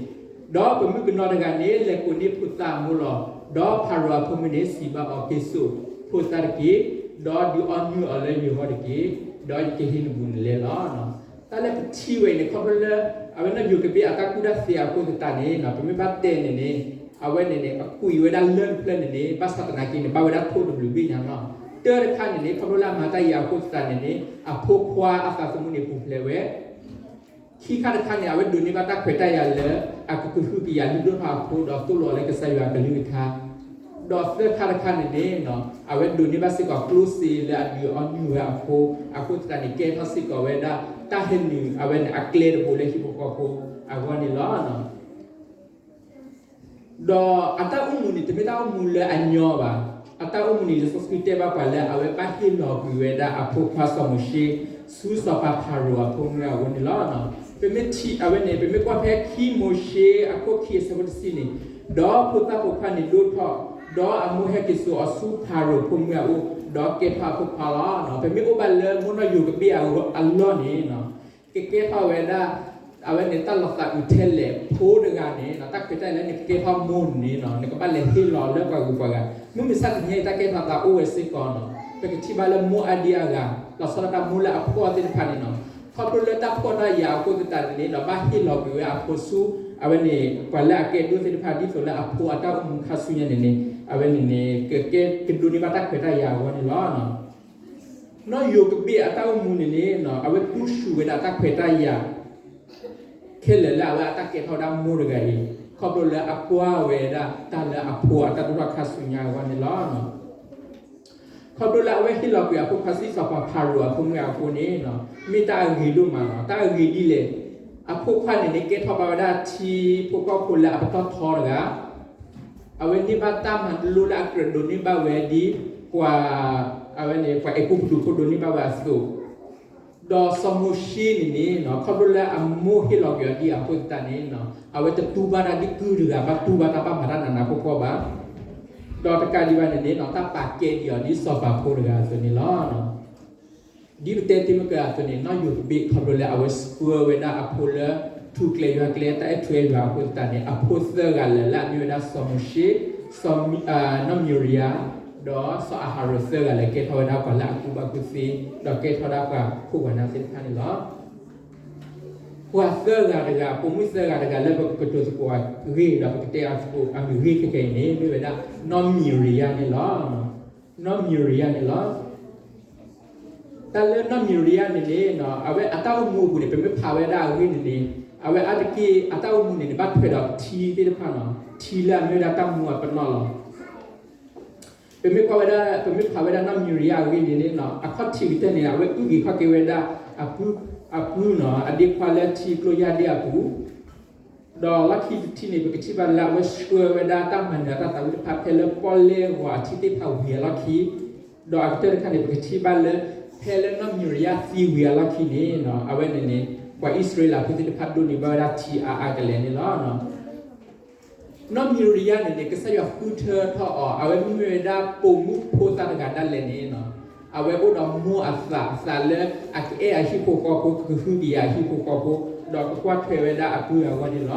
ဒီးပမုၣ်ကနီၤတဂၤန့ၣ် လဲၤကိးန့ၢ်ဖိသၣ်အမိၢ်လီၤ. ဒီးဖၤရိၤအဖိမုၣ်န့ၣ် စံးဘၣ်အီၤ, က့ၤစိာ်ဖိသၣ်တက့ၢ်, ဒီးဒုးအီနုၢ်အီၤလၢယဂီၢ်တက့ၢ်, ဒီးယကဟ့ၣ်နဘူးနလဲလီၤ. တၢ်လၢပထံၣ်ဝဲအံၤန့ၣ် ခီဖျိလၢ အဝဲနီၢ်ယိၤကဘ့ၣ်အတၢ်ကူၣ်တၢ်သ့အဃိသတးန့ၣ် ပမ့ၢ်ဘၣ်တဲန့ၣ်န့ၣ် အဝဲန့ၣ်န့ၣ် အကွံာ်ဝဲဒၣ်လၢၢ်တဖျၢၣ်န့ၣ်န့ၣ် ဘၣ်ဆၣ်သနာ်က့န့ၣ် ဘၣ်ဝဲဒၣ်ထိၣ်တဘျုးဘ့ၣ်ညါလီၤ. တၢ်တခါန့ၣ်န့ၣ် ခီဖျိလၢအမၤတၢ်အံၤအဃိသတးန့ၣ်န့ၣ် အဖိခွါအသးသမူန့ၣ်ပူၤဖျဲးဝဲ ခံခါတခါန့ၣ် အဝဲဒိးန့ၢ်ဘၣ်တၢ်ခွဲးတၢ်ယာ်လၢ အကကဟုကယာ်လုၢ်ဒိၣ်ထီၣ်အဖိ ဒီးသိၣ်လိအီၤလၢကစၢ်ယွၤအကလုၢ်ကထါ, ဒီးသၢခါတခါန့ၣ်န့ၣ် အဝဲဒိးန့ၢ်ဘၣ်စ့ၢ်ကီးကျိၣ်စ့လၢအဒုးအီနုၢ်ဝဲအဖိ အဃိသတးန့ၣ် ကဲထီၣ်စ့ၢ်ကီးဝဲဒၣ် တၢ်ဟဲနုာ်အဝဲန့ၣ် အကျဲတဘိလၢဟံၣ်ဖိဃီဖိအဂီၢ်န့ၣ်လီၤ. ဒီးအတၢ်အိၣ်မူန့ၣ် တမ့ၢ်တၢ်အိၣ်မူလၢအညီဘၣ်. အတၢ်အိၣ်မူန့ၣ် လံာ်စီဆှံတဲဘၣ်ပှၤလၢ အဝဲဘၣ်ဟ့ၣ်လီၤကွံာ်ဝဲဒၣ်အဖိခွါစီၤမိၤၡ့ ဆူစီၤပၤဖၤရိၤအဖိမုၣ်အဂီၢ်န့ၣ်လီၤ. ပမ့ၢ်ထံၣ်အဝဲန့ၣ် ပမ့ၢ်ကွၢ်ဖဲခံမိၤၡ့အခိၣ်ခံအဆၢဖိတဆံန့ၣ်, ဒီးဖိသၣ်ပိာ်ခွါန့ၣ်ဒိၣ်ထီၣ်, ဒီးအမိၢ်ဟဲက့ၤစိာ်အီၤဆူဖၤရိၤဖိမုၣ်အအိၣ်, ဒီးကဲထီၣ်အဖိခွါလီၤ. ပမ့ၢ်အိၣ်ဘၣ်လၢမိၢ်နီၢ်ယိၤကဘ့ၣ်အလီၢ်န့ၣ် ကကဲထီၣ်ဝဲဒၣ် အဝဲန့ၣ် တၢ်လီၤသးအုးထဲလဲၣ် ဖိတဂၤန့ၣ် တၢ်ခွဲးတၢ်ယာ်လၢနကကဲထီၣ်မိၢ်န့ၣ် နကဘၣ်လဲၤဟ့ၣ်လီၤလၢပှၤဂုၤပှၤဂၤ, မုၢ်မဆါတနံၤအံၤ တၢ်ကဲထီၣ်သးအိၣ်ဝဲစ့ၢ်ကီးန့ၣ် ပကထံၣ်ဘၣ်လၢမိၢ်အါဒံအါဂၤ လီၤဆီဒၣ်တၢ်မိၢ်လၢအဖှီၣ်သ့ၣ်တဖၣ်န့ၣ် ခီဖျိလၢတၢ်ဖှီၣ်တၢ်ယာ်အဃိသတးန့ၣ် ဒီးဘၣ်ဟ့ၣ်လီၤကွံာ်ဝဲအဖိဆူ အဝဲန့ၣ် ပှၤလၢအကဲဒိၣ်သ့ၣ်တဖၣ် ဒ်သိးလၢအဖိအတၢ်အိၣ်မူခါဆူညါန့ၣ်န့ၣ် အဝဲန့ၣ်န့ၣ် ကကဲကဒိးန့ၢ်ဘၣ်တၢ်ခွဲးတၢ်ယာ်အဂီၢ်န့ၣ်လီၤ. နီၢ်ယိၤကဘ့ၣ်အတၢ်အိၣ်မူန့ၣ်န့ၣ် အဝဲကူၣ်ဆူၣ်ဝဲဒၣ်တၢ်ခွဲးတၢ်ယာ် ခဲလၢာ်လၢအဝဲအတၢ်ကဲထီၣ်ဝဲဒၣ်မိၢ်တဂၤအံၤ ခီဖျိလၢအကွၢ်ဝဲဒၣ်တၢ်လၢအဖိအတၢ်ဒိၣ်ထီၣ်ခါဆူညါအဂီၢ်န့ၣ်လီၤ. ခီဖျိလၢအဝဲဟ့ၣ်လီၤကွံာ်အဖိခွါဆူစီၤပၤဖၤရိၤအဖိမုၣ်အဃိန့ၣ် မ့ၢ်တၢ်အဂ့ၤဒိၣ်မးလီၤ. တၢ်အဂ့ၤဒ်လဲၣ်, အဖိခွါန့ၣ်န့ၣ် ကဲထီၣ်ဘၣ်ဝဲဒၣ်ထံဖိကီၢ်ဖိလၢအပတီၢ်ထီတဂၤ အဝဲန့ၢ်ဘၣ်တၢ်မၤလိလၢအကြၢးဒိးန့ၢ်ဘၣ်ဝဲဒ် ပှၤ အဝဲန့ၣ် ပှၤအဲၤကူပတူးဖိဒိးန့ၢ်ဘၣ်ဝဲအသိး, ဒီးစီၤမိၤၡ့န့ၣ်န့ၣ် ခီဖျိလၢအမိၢ်ဟ့ၣ်လီၤကွံာ်အီၤဒ်အဃိသတးန့ၣ် အဝဲတတူၢ်ဘၣ်တၢ်ဒ်ကုၢ်တဂၤ ဘၣ်တူၢ်ဘၣ်တၢ်ဘၣ်မၤတၢ်နးနးဖှီၣ်ဖှီၣ်ဘၣ်. ဒီးတကးဒံးဘၣ်န့ၣ်န့ၣ် တၢ်ပာ်ကဲဒံးအီၤဒ်စီၤပၤဖိတဂၤအသိးန့ၣ်လီၤ. ဒ်ပတဲတ့ၢ်မ့ၢ်ကၢအသိးန့ၣ် နီၢ်ယိၤကဘ့ၣ်ခီဖျိလၢအဝဲဆှၢဝဲဒၣ်အဖိလၢ ထူၣ်ကျဲယွၤကျဲ တၢ်အဲၣ်ထူအဲၣ်ယွၤအဃိသတးန့ၣ် အဖိသၢဂၤလၢာ်လၢအမ့ၢ်ဝဲဒၣ်စီၤမိၤၡ့, စီၤ နီၢ်မံၤရံယၤ, ဒီးစီၤအၤဟရိၣ်သၢဂၤလၢာ် ကဲထီၣ်ဝဲဒၣ်ပှၤလၢအကူၣ်ဘၣ်ကူၣ်သ့, ဒီးကဲထီၣ်ဒၣ်ပှၤခိၣ်ပှၤနၢ်သ့ၣ်တဖၣ်န့ၣ်လီၤ. ပှၤသၢဂၤတဂၤ ပိာ်မုၣ်သၢဂၤတဂၤလၢပကတိၤသကိးအဂ့ၢ်ဒီးပကတဲအသကိးအမံၤဂ့ၢ်ခဲခဲအံၤန့ၣ် မ့ၢ်ဝဲဒၣ် နီၢ်မံၤရံယၤန့ၣ်လီၤ. နီၢ်မံၤရံယၤန့ၣ်လီၤ. တၢ်လၢနီၢ်မံၤရံယၤန့ၣ်န့ၣ် အဝဲအတၢ်အိၣ်မူအပူၤန့ၣ် ပမ့ၢ်ဖးဝဲဒၣ်အဂ့ၢ်န့ၣ်န့ၣ် အဝဲအါတက့ၢ်အတၢ်အိၣ်မူန့ၣ်န့ၣ် ဘၣ်ထွဲဒီးထံသ့ၣ်တဖၣ်လီၤ. ထံလၢအမ့ၢ်ဝဲဒၣ်တၢ်မူအပနီၣ်လီၤ. ပမ့ၢ်ကွၢ်ဝဲဒၣ် ပမ့ၢ်ဖးဝဲဒၣ်နီၢ်မံၤရံယၤအဂ့ၢ်န့ၣ်န့ၣ် အခီၣ်ထံးကတၢၢ်န့ၣ် အဝဲအုၣ်က့ၤခီၣ်က့ၤဝဲဒၣ် အပုၢ် အပုၢ်န့ၣ် အဒ့ခွါလၢထံကျိယၢ်ဒ့အပူၤ ဒီးလီၢ်ခံတထံၣ်န့ၣ် ပကထံၣ်ဘၣ်လၢအဝဲဆှၢဝဲဒၣ်တၢ်မၤနၢၤအတၢ်သးဝံၣ်တဖၣ်ဖဲလၢပီၣ်လဲၣ်ဂီၤအထံသ့ၣ်တဖၣ်ဝံၤအလီၢ်ခံ, ဒီးအကတၢၢ်တခါန့ၣ် ပကထံၣ်ဘၣ်လၢ ဖဲလၢနီၢ်မံၤရံယၤသံဝံၤအလီၢ်ခံန့ၣ် အဝဲန့ၣ်န့ၣ် ပှၤအံၣ်စရ့လးဖိသ့ၣ်တဖၣ်ဒိးန့ၢ်ဘၣ်ဝဲဒၣ်ထံအါအါကလဲာ်န့ၣ်လီၤ. နီၢ်မံၤရံယၤန့ၣ်န့ၣ် ကစၢ်ယွၤဃုထၢထီၣ်အီၤ အဝဲမ့ၢ်ဝဲဒၣ်ပိာ်မုၣ်ဖိသၣ်တဂၤဒၣ်လဲာ်န့ၣ် အဝဲအိၣ်ဒီးမိၢ်အသး အသးလၢအကအဲၣ်အဟံၣ်ဖိဃီဖိ ကကဟုကယာ်အဟံၣ်ဖိဃီဖိ ဒီးကကွၢ်ထွဲဝဲဒၣ်အပုၢ်အဂီၢ်န့ၣ်လီၤ.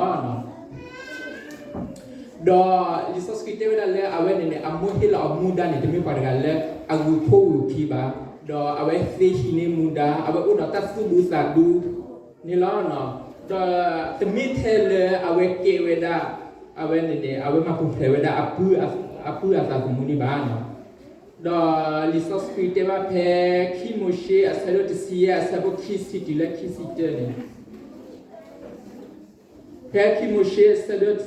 ဒီးလံာ်စီဆှံတဲဝဲဒၣ်လၢအဝဲန့ၣ်န့ၣ် အမိၢ်ဟ့ၣ်လီၤအမူဒါန့ၣ် တမ့ၢ်ပှၤတဂၤလၢအဂုာ်ဖိဂုာ်ခံဘၣ်. ဒီးအဝဲသ့ဟံးန့ၢ်မူဒါ အဝဲအိၣ်ဒီးတၢ်သူၣ်ဒူသးဒူန့ၣ်လီၤ. ဒီးတမ့ၢ်ထဲလၢအဝဲကဲဝဲဒၣ် အဝဲန့ၣ်န့ၣ် အဝဲမၤပူၤဖျဲးဝဲဒၣ် အပုၢ်အသးသမူန့ၣ်ဘၣ်. ဒီးလံာ်စီဆှံတဲဘၣ်ဖဲ ခံမိၤၡ့အဆၢဒိၣ်တဆံယဲၢ် အဆၢဖိခံဆံတုၤလၢခံဆံတၢန့ၣ်, ဖဲခံမိၤၡ့အဆၢဒိၣ်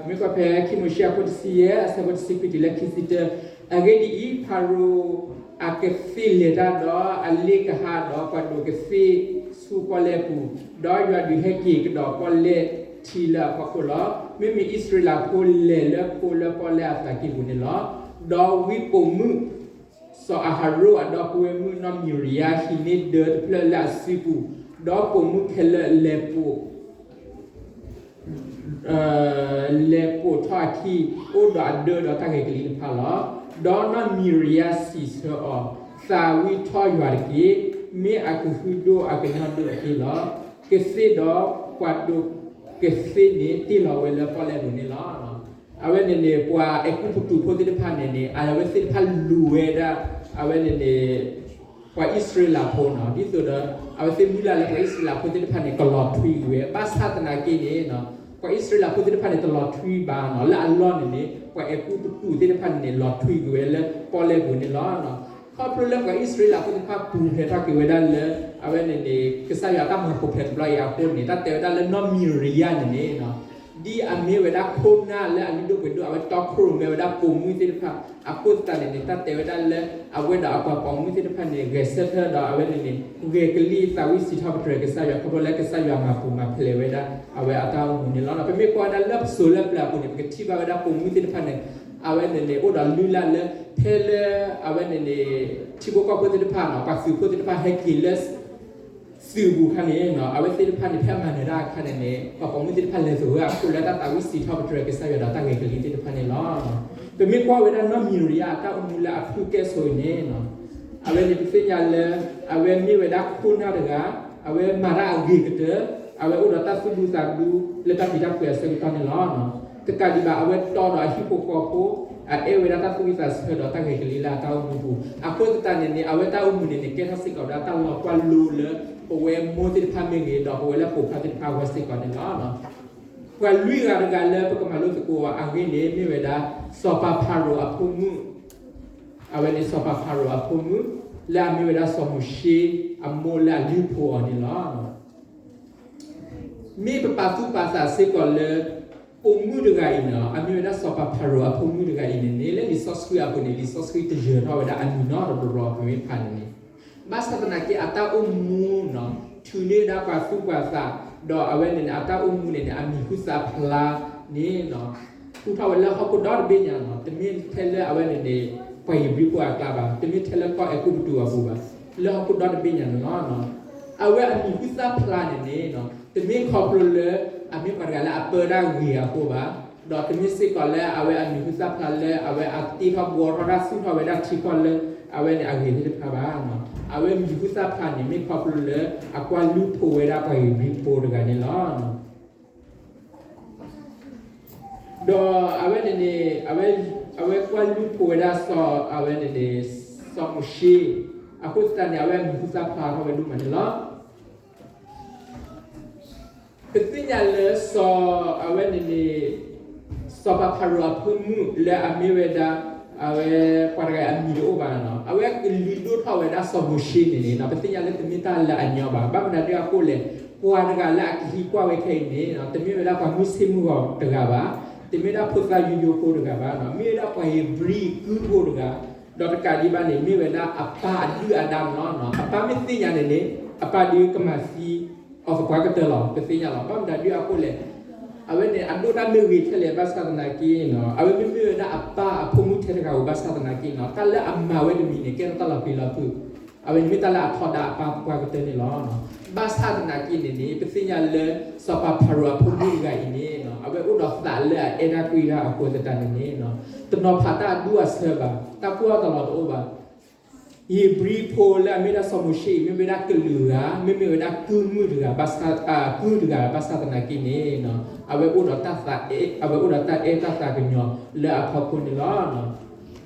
မ့ၢ်ကွၢ်ဖဲခံမိၤၡ့အခိၣ်တဆံယဲၢ် အဆၢဖိတဆံခွံတုၤလၢခံဆံတၢ, အဂ့ၢ်ဒ်အံၤ, ဖၤရိၤအကသ့ၣ်လဲၤတၢ်ဒီး အလ့ၣ်ကဟၣ်ဒီးပှၤဒိးကသ့ၣ်ဆူပီၣ်လဲၣ်ပူၤ, ဒီးယွၤဒုးဟဲက့ၤကဒီးပီၣ်လဲၣ်ထံလၢအဖီခိၣ်လီၤ. မ့မ့ၢ်အံၣ်စရ့လးဖိလဲၤလၢခိလၢပီၣ်လဲၣ်အသးကံၢ်ပူၤန့ၣ်လီၤ. ဒီးဝံပိာ်မုၣ် စီၤအၤဟရိၣ်အဒီပုၢ်ဝဲၢ်မုၣ်နီၢ်မံၤရံယါ ဟံးန့ၢ်ဒၢတဖျၢၣ်လၢအစုပူၤ, ဒီးပိာ်မုၣ်ခဲလၢာ်လဲၤပိာ် လဲၤပိာ်ထီၣ်အခံ အိၣ်ဒီးအဒၢဒီးတၢ်ဂဲၤကလံၤတဖၣ်လီၤ. ဒီးနီၢ်မံၤရံယါစံးဆၢအီၤ, သးဝံၣ်ထီၣ်ယွၤတက့ၢ်. မ့ၢ်အကဟုဒိၣ်အကညီဒိၣ်တက့ၢ်လီၤ. ကသ့ၣ်ဒီးပှၤဒိးကသ့ၣ်န့ၣ် တ့ၢ်လီၤဝဲလၢပီၣ်လဲၣ်ပူၤန့ၣ်လီၤ. အဝဲန့ၣ်န့ၣ် ပှၤအဲၤကူပတူးဖိသ့ၣ်တဖၣ်န့ၣ်န့ၣ် အဝဲသ့ၣ်တဖၣ်လူၤဝဲဒၣ် အဝဲန့ၣ်န့ၣ် ပှၤအံၣ်စရ့လးဖိနီၤ, ဒ်သိးဒီး အဝဲသ့ၣ်မုၢ်လၢ်လၢပှၤအံၣ်စရ့လးဖိသ့ၣ်တဖၣ်န့ၣ် ကလီၤထွံကွံာ်ဝဲ, ဘၣ်ဆၣ်သနာ်က့န့ၣ် ပှၤအံၣ်စရ့လးဖိသ့ၣ်တဖၣ်န့ၣ် တလီၤထွံဘၣ်နီၤ, လၢအလီၢ်န့ၣ်န့ၣ် ပှၤအဲၤကူပတူးသ့ၣ်တဖၣ်န့ၣ်န့ၣ် လီၤထွံကွံာ်ဝဲလၢပီၣ်လဲၣ်ပူၤန့ၣ်လီၤ. ခီဖျိလၢပှၤအံၣ်စရ့လးဖိသ့ၣ်တဖၣ်ပူၤဖျဲးထီၣ်က့ၤဝဲဒၣ်လၢ အဝဲန့ၣ်န့ၣ် ကစၢ်ယွၤတၢ်မၤပူၤဖျဲးတဘျီအံၤအဃိန့ၣ် တၢ်တဲဝဲဒၣ်လၢနီၢ်မံၤရံယါန့ၣ်န့ၣ် ဒ်အမ့ၢ်ဝဲဒၣ်ခိၣ်နၢ်လၢအလုၢ်ဒိၣ်ပှ့ၤဒိၣ် အဝဲတီခိၣ်ရိၣ်မဲဝဲဒၣ်ပိာ်မုၣ်သ့ၣ်တဖၣ် အဃိသတးန့ၣ်န့ၣ် တၢ်တဲဝဲဒၣ်လၢ အဝဲဒီးအပှၤပိာ်မုၣ်သ့ၣ်တဖၣ်န့ၣ် ဂဲၤဆၢထၢၣ်ဒီးအဝဲန့ၣ်န့ၣ် ဂဲၤကလံၣ်သးဝံၣ်စံးထီၣ်ပတြၢၤကစၢ်ယွၤ ခီဖျိလၢကစၢ်ယွၤမၤပူၤမၤဖျဲးဝဲဒၣ် အဝဲအတၢ်အိၣ်မူန့ၣ်လီၤ. ပမ့ၢ်ကွၢ်ဝဲဒၣ်လၢပစိၤလၢပျၢၤအပူၤန့ၣ် ပကထံၣ်ဘၣ်ဝဲဒၣ်ပိာ်မုၣ်သ့ၣ်တဖၣ်န့ၣ် အဝဲန့ၣ်န့ၣ် အိၣ်ဒီးလုၢ်လၢ်လၢ ဖဲလၢ အဝဲန့ၣ်န့ၣ် ထံဖိကီၢ်ဖိသ့ၣ်တဖၣ်နီၤ ပှၤသုးဖိသ့ၣ်တဖၣ်ဟဲက့ၤလၢ သုးပူၤခါန့ၣ် အဝဲသ့ၣ်တဖၣ်န့ၣ် ဖဲအမၤနၢၤတၢ်အခါန့ၣ်န့ၣ် ပှၤပိာ်မုၣ်သ့ၣ်တဖၣ်လဲၤသဂၢၢ်အဃိလၢတၢ်သးဝံၣ်စံးထီၣ်ပတြၢၤကစၢ်ယွၤဒီးတၢ်ဂဲၤကလံၣ်သ့ၣ်တဖၣ်န့ၣ်လီၤ. ပမ့ၢ်ကွၢ်ဝဲဒၣ်နီၢ်မံၤရံယါအတၢ်အိၣ်မူလၢအဖုၣ်ကဲၣ်ဆိးအံၤန့ၣ် အဝဲန့ၣ်ပသ့ၣ်ညါလၢ အဝဲမ့ၢ်ဝဲဒၣ်ခိၣ်နၢ်တဂၤ အဝဲမၤတၢ်အဂ့ၤကတၢၢ် အဝဲအိၣ်ဒီးတၢ်သူၣ်ဒူသးဒူလၢတၢ်ဖံးတၢ်ဖုးအဆၢကတီၢ်န့ၣ်လီၤ. တကးဒံးဘၣ် အဝဲတီဒီးအဟံၣ်ဖိဃီဖိ အအဲၣ်ဝဲဒၣ်တၢ်သူၣ်ဝံၣ်သးဆၢဒီးတၢ်ဂဲၤကလံၣ်လၢအတၢ်အိၣ်မူပူၤ အဃိသတးန့ၣ်န့ၣ် အဝဲတၢ်အိၣ်မူန့ၣ်န့ၣ် ကဲထီၣ်စ့ၢ်ကီးဝဲဒၣ်တၢ်လီၤကွၢ်လိလၢ ပဝဲမိၢ်သ့ၣ်တဖၣ်မ့ၢ်ဂ့ၤ ဒီးပဝဲလၢပိာ်ခွါသ့ၣ်တဖၣ်အဂီၢ်စ့ၢ်ကီးန့ၣ်လီၤ. ပှၤလွံၢ်ဂၤတဂၤလၢပကမၤလိသကိးအဂ့ၢ်န့ၣ် မ့ၢ်ဝဲဒၣ် စီၤပၤဖၤရိၤအဖိမုၣ် အဝဲန့ၣ်စီၤပၤဖၤရိၤအဖိမုၣ် လၢအမ့ၢ်ဝဲဒၣ်စီၤမိၤၡ့အမိၢ်လၢအလုၢ်ဖိအီၤန့ၣ်လီၤ. မ့ၢ်ပပာ်သူၣ်ပာ်သးစ့ၢ်ကီးလၢ ပိာ်မုၣ်တဂၤအံၤန့ၣ် အမ့ၢ်ဝဲဒၣ်စီၤပၤဖၤရိၤအဖိမုၣ်တဂၤအံၤန့ၣ်န့ၣ် လၢလံာ်စီဆှံအပူၤန့ၣ် လံာ်စီဆှံတယၢၤထီၣ်ဝဲဒၣ်အမံၤနီတဘျီဘျီပမ့ၢ်ဖးန့ၣ်န့ၣ် ဘၣ်ဆၣ်သနာ်က့အတၢ်အိၣ်မူနီၤ ထုးန့ၢ်ဒၣ်ပှၤသူၣ်ပှၤသး ဒီးအဝဲန့ၣ်န့ၣ် အတၢ်အိၣ်မူန့ၣ်န့ၣ် အမံၤဟူသၣ်ဖျါန့ၣ် ဟူထီၣ်ဝဲလၢဟီၣ်ခိၣ်ဒီတဘ့ၣ်ညါနီၤ တမ့ၢ်ထဲလၢအဝဲန့ၣ်န့ၣ် ပှၤဧ့ၤဘြံၤဖိအကျါဘၣ် တမ့ၢ်ထဲလၢကီၢ်အဲၤကူပတူးအပူၤဘၣ် လၢဟီၣ်ခိၣ်ဒီတဘ့ၣ်ညါန့ၣ်လီၤ. အဝဲအမံၤဟူသၣ်ဖျါန့ၣ်န့ၣ် တမ့ၢ်ခီဖျိလၢ အမ့ၢ်ပှၤတဂၤလၢအပၢတၢ်ဂ့ၤအဃိဘၣ် ဒီးတမ့ၢ်စ့ၢ်ကီးလၢအဝဲအမံၤဟူသၣ်ဖျါလၢအဝဲအတ့ထီၣ်ဘှီထီၣ်တၢ်သူၣ်ထီၣ်ဝဲဒၣ်ထံကီၢ်လၢ အဝဲန့ၣ်အဂ့ၤသ့ၣ်တဖၣ်ဘၣ်. အဝဲမံၤဟူသၣ်ဖျါန့ၣ် မ့ၢ်ခီဖျိလၢအကွၢ်လုၢ်ဖိဝဲဒၣ်ပှၤဧ့ၤဘြံၤဖိတဂၤန့ၣ်လီၤ. ဒီးအဝဲန့ၣ်န့ၣ် အဝဲကွၢ်လုၢ်ဖိဝဲဒၣ်စီၤ အဝဲန့ၣ်န့ၣ် စီၤမိၤၡ့ အဃိသတးန့ၣ် အဝဲအမံၤဟူသၣ်ဖျါထီၣ်ဝဲဒိၣ်မးန့ၣ်လီၤ. ပသ့ၣ်ညါလၢစီၤ အဝဲန့ၣ်န့ၣ် စီၤပၤဖၤရိၤအဖိမုၣ်လၢအမ့ၢ်ဝဲဒၣ် အဝဲပှၤတဂၤအံၤအမံၤတအိၣ်ဘၣ်နီၤ အဝဲကလုၢ်ဒိၣ်ထီၣ်ဝဲဒၣ်စီၤမိၤၡ့န့ၣ်န့ၣ် ပသ့ၣ်ညါလၢတမ့ၢ်တၢ်လၢအညီဘၣ်. ဘၣ်မနုၤဒ်အဃိလဲၣ် ပှၤတဂၤလၢအကဟံးကွၢ်ဝဲခဲအံၤန့ၣ် တမ့ၢ်ဝဲဒၣ်ပှၤမုၢ်ဆ့ၣ်မုၢ်ဂီၤတဂၤဘၣ်, တမ့ၢ်ဒၣ်ဖိသၣ်ယိယိဖိတဂၤဘၣ်, မ့ၢ်ဝဲဒၣ်ပှၤဧ့ၤဘြံၤကုၢ်ဖိတဂၤ, ဒီးတကးဒံးဘၣ်န့ၣ် မ့ၢ်ဝဲဒၣ်အပၢ်အဒုၣ်အဒါန့ၣ်လီၤ. အပၢ်မ့ၢ်သ့ၣ်ညါန့ၣ်န့ၣ် အပၢ်ဒုးကမၤသံအီၤသပှၢ်ကတၢၢ်လီၤ ပသ့ၣ်ညါလီၤ. ဘၣ်မနုၤဒ်အဃိလဲၣ် အဝဲန့ၣ် အဒိၣ်တၢ်မ့ၢ်ဂ့ၤထဲလဲၣ်ဘၣ်ဆၣ်သနာ်က့ အဝဲမ့မ့ၢ်ဝဲဒၣ်အပၢ်အဖိမုၣ်ထဲတဂၤဧိၤဘၣ်ဆၣ်သနာ်က့ တၢ်လၢအမၤဝဲတမံၤန့ၣ် ကဲထီၣ်တၢ်လီၤပျံၤလီၤဖုး, အဝဲန့ၣ်မ့ၢ်တၢ်လၢအထီဒါအပၢ်သပှၢ်ကတၢၢ်န့ၣ်လီၤ. ဘၣ်ဆၣ်သနာ်က့န့ၣ်န့ၣ် ပသ့ၣ်ညါလၢ စီၤပၤဖၤရိၤအဖိမုၣ်တဂၤအံၤန့ၣ် အဝဲအိၣ်ဒီးသးလၢအအဲၣ်တၢ်ကွံတၢ်အဃိသတးန့ၣ်န့ၣ် တနီၤဖးတၢ်အဒူၣ်အဆၢဘၣ်, တၢ်ကူၣ်အီၣ်တလီၤတအိၣ်ဘၣ်. ဧ့ၤဘြံၤဖိလၢအမ့ၢ်ဒၣ်စီၤမိၤၡ့အံၤ မ့မ့ၢ်ဝဲဒၣ်ကလုာ်ဂၤ, မ့မ့ၢ်ဝဲဒၣ်ကုၢ်မုၣ်တဂၤ, ကုၢ်တဂၤဘၣ်ဆၣ်သနာ်က့န့ၣ် အဝဲအိၣ်ဒီးတၢ်အဲၣ်တၢ်သးကညီၤလၢအဖီခိၣ်န့ၣ်လီၤ.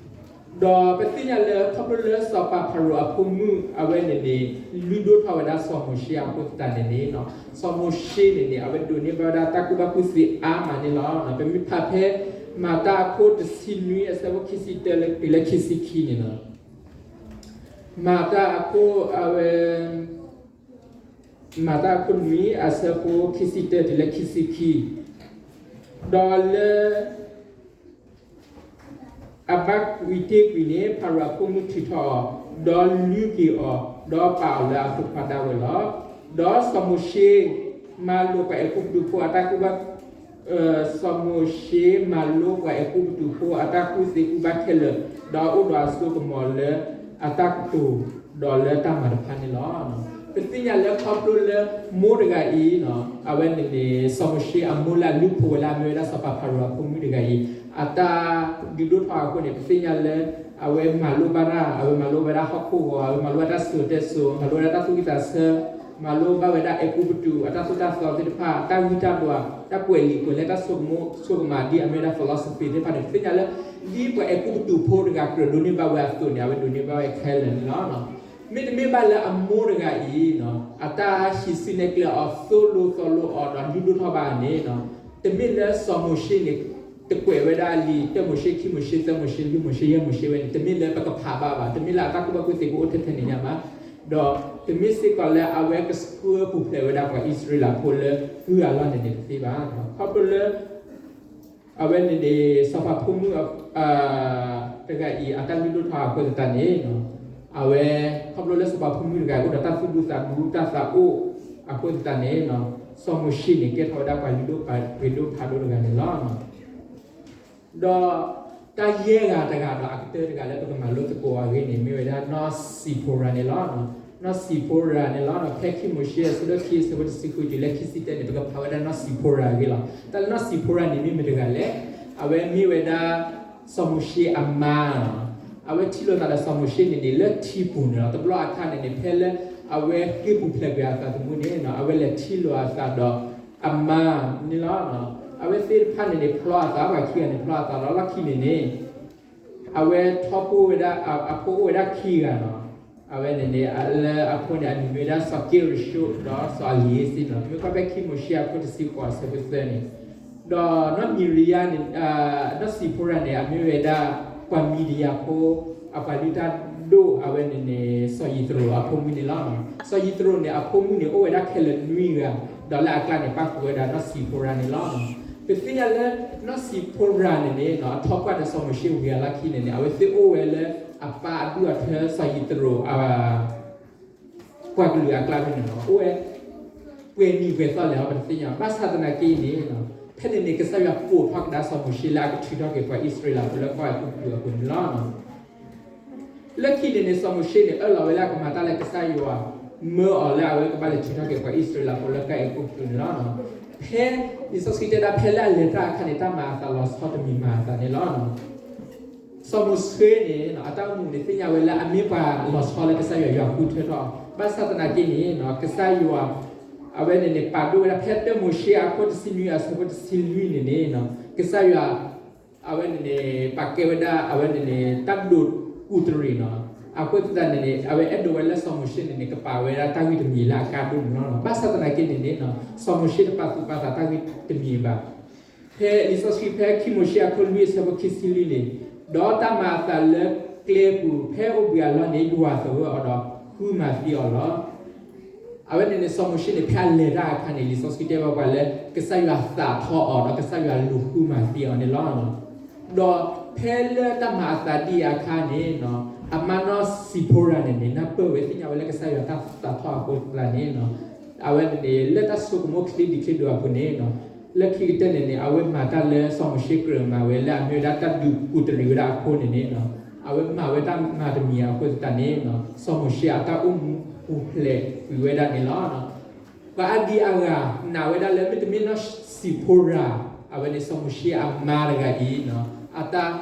ဒီးပသ့ၣ်ညါလၢခီဖျိလၢစီၤပၤဖၤရိၤအဖိမုၣ်အဝဲန့ၣ်န့ၣ် လုၢ်ဒိၣ်ထီၣ်ဝဲဒၣ်စီၤမိၤၡ့အဃိသတးန့ၣ်န့ၣ်, စီၤမိၤၡ့န့ၣ်န့ၣ် အဝဲဒိးန့ၢ်ဘၣ်ဝဲဒၣ်တၢ်ကူၣ်ဘၣ်ကူၣ်သ့အါမးန့ၣ်လီၤ. ပမ့ၢ်ဖးဖဲ မၤတၢ်အခိၣ်တဆံနွံအဆၢဖိခံဆံတၢတုၤလၢခံဆံခံန့ၣ်လီၤ. မၤတၢ်အခိၣ်အဝဲ မၤတၢ်အခိၣ်နွံအဆၢဖိခံဆံတၢတုၤလၢခံဆံခံ, ဒီးလၢ အဘၣ်ကွံာ်တ့ၢ်ကွံာ်န့ၣ် ဖၤရိၤအဖိမုၣ်ထုးထီၣ်အီၤ, ဒီးလုၢ်က့ၤအီၤ, ဒီးပာ်အီၤလၢအဖိခွါဒၣ်ဝဲလီၤ. ဒီးစီၤမိၤၡ့ မၤလိာ်ပှၤအဲၤကူပတူးဖိအတၢ်ကူၣ်ဘၣ် စီၤမိၤၡ့မၤလိပှၤအဲၤကူပတူးဖိအတၢ်ကူၣ်သ့ကူၣ်ဘၣ်ခဲလၢာ်, ဒီးအိၣ်ဒီးအစိကမီၤလၢအတၢ်ကတိၤ ဒီးလၢတၢ်မၤတဖၣ်န့ၣ်လီၤ. ပသ့ၣ်ညါလၢခီဖျိလၢမိၢ်တဂၤအံၤ, အဝဲန့ၣ်န့ၣ် စီၤမိၤၡ့အမိၢ်လၢအလုၢ်ဖိဝဲလၢအမ့ၢ်ဝဲဒၣ်စီၤပၤဖၤရိၤအဖိမုၣ်တဂၤအံၤ, အတၢ်ဒုးဒိၣ်ထီၣ်အဃိန့ၣ် ပသ့ၣ်ညါလၢ အဝဲမၤလိဘၣ်တၢ်, အဝဲမၤလိဘၣ်ဝဲဒၣ်ဟီၣ်ခိၣ်ဂီၤ, အဝဲမၤလိဘၣ်တၢ်စံၣ်စိၤတဲစိၤ, မၤလိဘၣ်တၢ်သူၣ်ဝံၣ်သးဆၢ, မၤလိဘၣ်ဝဲဒၣ်အဲၤကူပတူးအတၢ်သိၣ်တၢ်သီသ့ၣ်တဖၣ်, တၢ်ဂံၢ်တၢ်ဘါ, တၢ်ကွဲးလံာ်ကွဲးလဲၢ်, တၢ်ဆိကမိၣ်ဆိကမး ဒ်အမ့ၢ်ဝဲဒၣ် philosophy သ့ၣ်တဖၣ်န့ၣ် ပသ့ၣ်ညါလၢ ဒ်ပှၤအဲၤကူပတူးဖိတဂၤကြၢးဒိးန့ၢ်ဘၣ်ဝဲအသိးန့ၣ် အဝဲဒိးန့ၢ်ဘၣ်ဝဲခဲလၢာ်န့ၣ်လီၤ. မ့တမ့ၢ်ဘၣ်လၢအမိၢ်တဂၤအံၤ အတၢ်ဟံးစုနဲၣ်ကျဲအီၤ သိၣ်လိသီလိအီၤဒီးလုၢ်ဒိၣ်ထီၣ်ဘၣ်န့ၣ်, တမ့ၢ်လၢစီၤမိၤၡ့န့ၣ် တကွဲးဝဲဒၣ်လံာ် တၢမိၤၡ့, ခံမိၤၡ့, သၢမိၤၡ့, လွံၢ်မိၤၡ့, ယဲၢ်မိၤၡ့ဝဲန့ၣ် တမ့ၢ်လၢပကဖးဘၣ်ဘၣ်, တမ့ၢ်လၢအတၢ်ကူၣ်ဘၣ်ကူၣ်သ့ကအိၣ်ထဲထဲန့ၣ်ညါဘၣ်, ဒီးတမ့ၢ်စ့ၢ်ကီးလၢအဝဲကဆှၢပူၤဖျဲးဝဲဒၣ်ပှၤအံၣ်စရ့လးဖိလၢကုၢ်အလီၢ်န့ၣ်န့ၣ်တသ့ဘၣ်. ခီဖျိလၢ အဝဲန့ၣ်န့ၣ် စီၤပၤဖိမုၣ် တဂၤအံၤ အတၢ်လုၢ်ဒိၣ်ထီၣ်အဃိသတးန့ၣ်, အဝဲ ခီဖျိလၢစီၤပၤဖိမုၣ်တဂၤအံၤအိၣ်ဒီးတၢ်သူၣ်ဒူသးဒူတၢ်သးအိၣ်အဃိသတးန့ၣ်, စီၤမိၤၡ့န့ၣ် ကဲထီၣ်ဝဲဒၣ်ပှၤလုၢ်ဒိၣ်ပှ့ၤဒိၣ်ဖးဒိၣ်တဂၤန့ၣ်လီၤ. ဒီးတၢ်ယဲၢ်ဂၤတဂၤဒီးအကတၢၢ်တဂၤလၢပကမၤလိသကိးအဂ့ၢ်န့ၣ် မ့ၢ်ဝဲဒၣ်နီၢ်စံၤဖိရၤန့ၣ်လီၤ. နီၢ်စံၤဖိရၤန့ၣ်လီၤ. ဖဲခံမိၤၡ့အဆၢဒိၣ်ခံအဆၢဖိတဆံဃုတုၤလၢခံဆံတၢန့ၣ် ပကဖးဝဲဒၣ်နီၢ်စံၤဖိရၤအဂ့ၢ်လီၤ. တၢ်လၢနီၢ်စံၤဖိရၤန့ၣ်မ့ၢ်မတဂၤလဲၣ်. အဝဲမ့ၢ်ဝဲဒၣ် စီၤမိၤၡ့အမါ အဝဲထံၣ်လိာ်သးဒီးစီၤမိၤၡ့န့ၣ်န့ၣ် လၢထံပူၤန့ၣ်လီၤ. တဘျီအခါန့ၣ်န့ၣ် ဖဲလၢအဝဲဃ့ၢ်ပူၤဖျဲးကွံာ်အသးသမူန့ၣ် အဝဲလဲၤထံၣ်လိာ်အသးဒီးအမါန့ၣ်လီၤ. အဝဲသ့ၣ်တဖၣ်န့ၣ်န့ၣ် ဖျီအသး ပှၤခံဂၤန့ၣ် ဖျီအသးလီၤ. လီၢ်ခံန့ၣ်န့ၣ် အဝဲထီၣ်ဖိဝဲဒၣ် အဖိအိၣ်ဝဲဒၣ်ခံဂၤန့ၣ်လီၤ. အဝဲန့ၣ်န့ၣ် လၢအဖိန့ၣ် အမံၤမ့ၢ်ဝဲဒၣ်စီၤက့ရၡိၣ်ဒီးစီၤအလံၤဧ့စ့န့ၣ်လီၤ. ပမ့ၢ်ကွၢ်ဖဲခံမိၤၡ့အခိၣ်တဆံဃိးအဆၢဖိသၢန့ၣ် ဒီးနီၢ်မံၤရယၤန့ၣ် နီၢ်စံၤဖိရၤန့ၣ် အမ့ၢ်ဝဲဒၣ် ပှၤမံၤဒယၤဖိ အပှၤလုၢ်တၢ်ဒိၣ် အဝဲန့ၣ်န့ၣ် စီၤယံးတရိးအဖိမုၣ်န့ၣ်လီၤ. စီၤယံးတရိးန့ၣ် အဖိမုၣ်န့ၣ် အိၣ်ဝဲဒၣ်ခဲလၢာ်နွံဂၤ, ဒီးလၢအကျါန့ၣ် ပၣ်ဃုာ်ဝဲဒၣ်နီၢ်စံၤဖိရၤန့ၣ်လီၤ. ပသ့ၣ်ညါလၢ နီၢ်စံၤဖိရၤန့ၣ်န့ၣ် အထီၣ်ကွၢ်ဒီးစီၤမိၤၡ့ဝံၤအလီၢ်ခံန့ၣ်န့ၣ် အဝဲသ့ၣ်အိၣ်ဝဲလၢအပၢ်အဒူၣ်အထၢစီၤယံးတရိး ပှၤကလုာ်အကျါဖဲန့ၣ်လီၤ. အိၣ်ဝဲ ပှဲၤနံၤပှဲၤသီလဲၣ် ပတသ့ၣ်ညါ. ဘၣ်ဆၣ်သနာ်က့န့ၣ် ဖဲန့ၣ်န့ၣ် ကစၢ်ယွၤပိာ်ထွဲကဒါစီၤမိၤၡ့လၢအကထုးထီၣ်က့ၤပှၤအံၣ်စရ့လးဖိလၢကီၢ်အဲၤကူပတူးအပူၤန့ၣ်လီၤ. လၢခံန့ၣ်န့ၣ် စီၤမိၤၡ့န့ၣ် အၢၣ်လီၤဝဲလၢအကမၤတၢ်လၢကစၢ်ယွၤမၢအီၤလၢအဝဲကဘၣ်လဲၤထုးထီၣ်က့ၤပှၤအံၣ်စရ့လးဖိလၢကီၢ်အဲၤကူပတူးန့ၣ်လီၤ. ဖဲလံာ်စီဆှံတဲဒၣ် ဖဲလၢအလဲၤတၢ်အခါန့ၣ် တၢ်မၤအသးလီၤဆီတမံၤမၤအသးန့ၣ်လီၤ. စီၤမိၤၡ့န့ၣ် အတၢ်အိၣ်မူန့ၣ် သ့ၣ်ညါဝဲလၢအမ့ၢ်ပှၤလီၤဆီလၢကစၢ်ယွၤ ယွၤဃုထၢထီၣ်အီၤ. ဘၣ်ဆၣ်သနာ်က့န့ၣ် ကစၢ်ယွၤ အဝဲန့ၣ်န့ၣ် ပာ်ဒိၣ်ဝဲဒၣ်ဖဲတၢမိၤၡ့အခိၣ်တဆံနွံ အဆၢဖိတဆံလွံၢ်န့ၣ်န့ၣ် ကစၢ်ယွၤ အဝဲန့ၣ်န့ၣ် ပာ်ကဲဝဲဒၣ် အဝဲန့ၣ်န့ၣ် တၢ်ဒိးကူးတရံးန့ၣ်လီၤ. အဃိသတးန့ၣ်န့ၣ် အဝဲအဲၣ်ဒိးဝဲလၢစီၤမိၤၡ့န့ၣ်န့ၣ် ကပာ်ဝဲဒၣ်တၢ်ဂ့ၢ်တမံၤလၢအကါဒိၣ်န့ၣ်လီၤ. ဘၣ်ဆၣ်သနာ်က့န့ၣ်န့ၣ် စီၤမိၤၡ့တပာ်သူၣ်ပာ်သးတၢ်ဂ့ၢ်တမံၤဘၣ်. ဖဲလံာ်စီဆှံဖဲခံမိၤၡ့အခိၣ်လွံၢ်အဆၢဖိခံဆံလွံၢ်န့ၣ်, ဒီးတၢ်မၤအသးလၢကျဲပူၤ ဖဲအိၣ်ဘှံးအလီၢ်န့ၣ် ယွၤသဂၢၢ်အီၤဒီးဃုမၤသံအီၤလီၤ. အဝဲန့ၣ်န့ၣ် စီၤမိၤၡ့န့ၣ် ဖဲအလဲၤတၢ်အခါန့ၣ် လံာ်စီဆှံတဲဘၣ်ပှၤလၢ ကစၢ်ယွၤသးထီၣ်အီၤဒီးကစၢ်ယွၤလူၤဃုမၤသံအီၤန့ၣ်လီၤ. ဒီးဖဲလၢတၢ်မၤအသးဒ်အံၤအခါန့ၣ် အမါနီၢ်စံၤဖိရၤန့ၣ်န့ၣ် နၢ်ပၢၢ်ဝဲ သ့ၣ်ညါဝဲလၢကစၢ်ယွၤတၢ်သးထီၣ်အဃိသတးန့ၣ် အဝဲန့ၣ်န့ၣ် လၢတၢ်ဆိကမိၣ်ချ့ဒံးချ့ဒိၣ်အပူၤန့ၣ် လၢခံကတၢၢ်န့ၣ်န့ၣ် အဝဲမၤတၢ်လၢစီၤမိၤၡ့ကြၢးမၤဝဲလၢအမ့ၢ်ဝဲဒၣ်တၢ်ဒုးကူးတရံးဝဲဒၣ်အဃိန့ၣ်န့ၣ် အဝဲမၤဝဲတၢ်မၤတမံၤအဃိသတးန့ၣ် စီၤမိၤၡ့အတၢ်အိၣ်မူပူၤဖျဲးကွံာ်ဝဲဒၣ်န့ၣ်လီၤ. ပှၤအါဒံအါဂၤနာ်ဝဲဒၣ်လၢ မ့တမ့ၢ်နီၢ်စံၤဖိရၤ အဝဲန့ၣ်စီၤမိၤၡ့အမါတဂၤအံၤ အတၢ်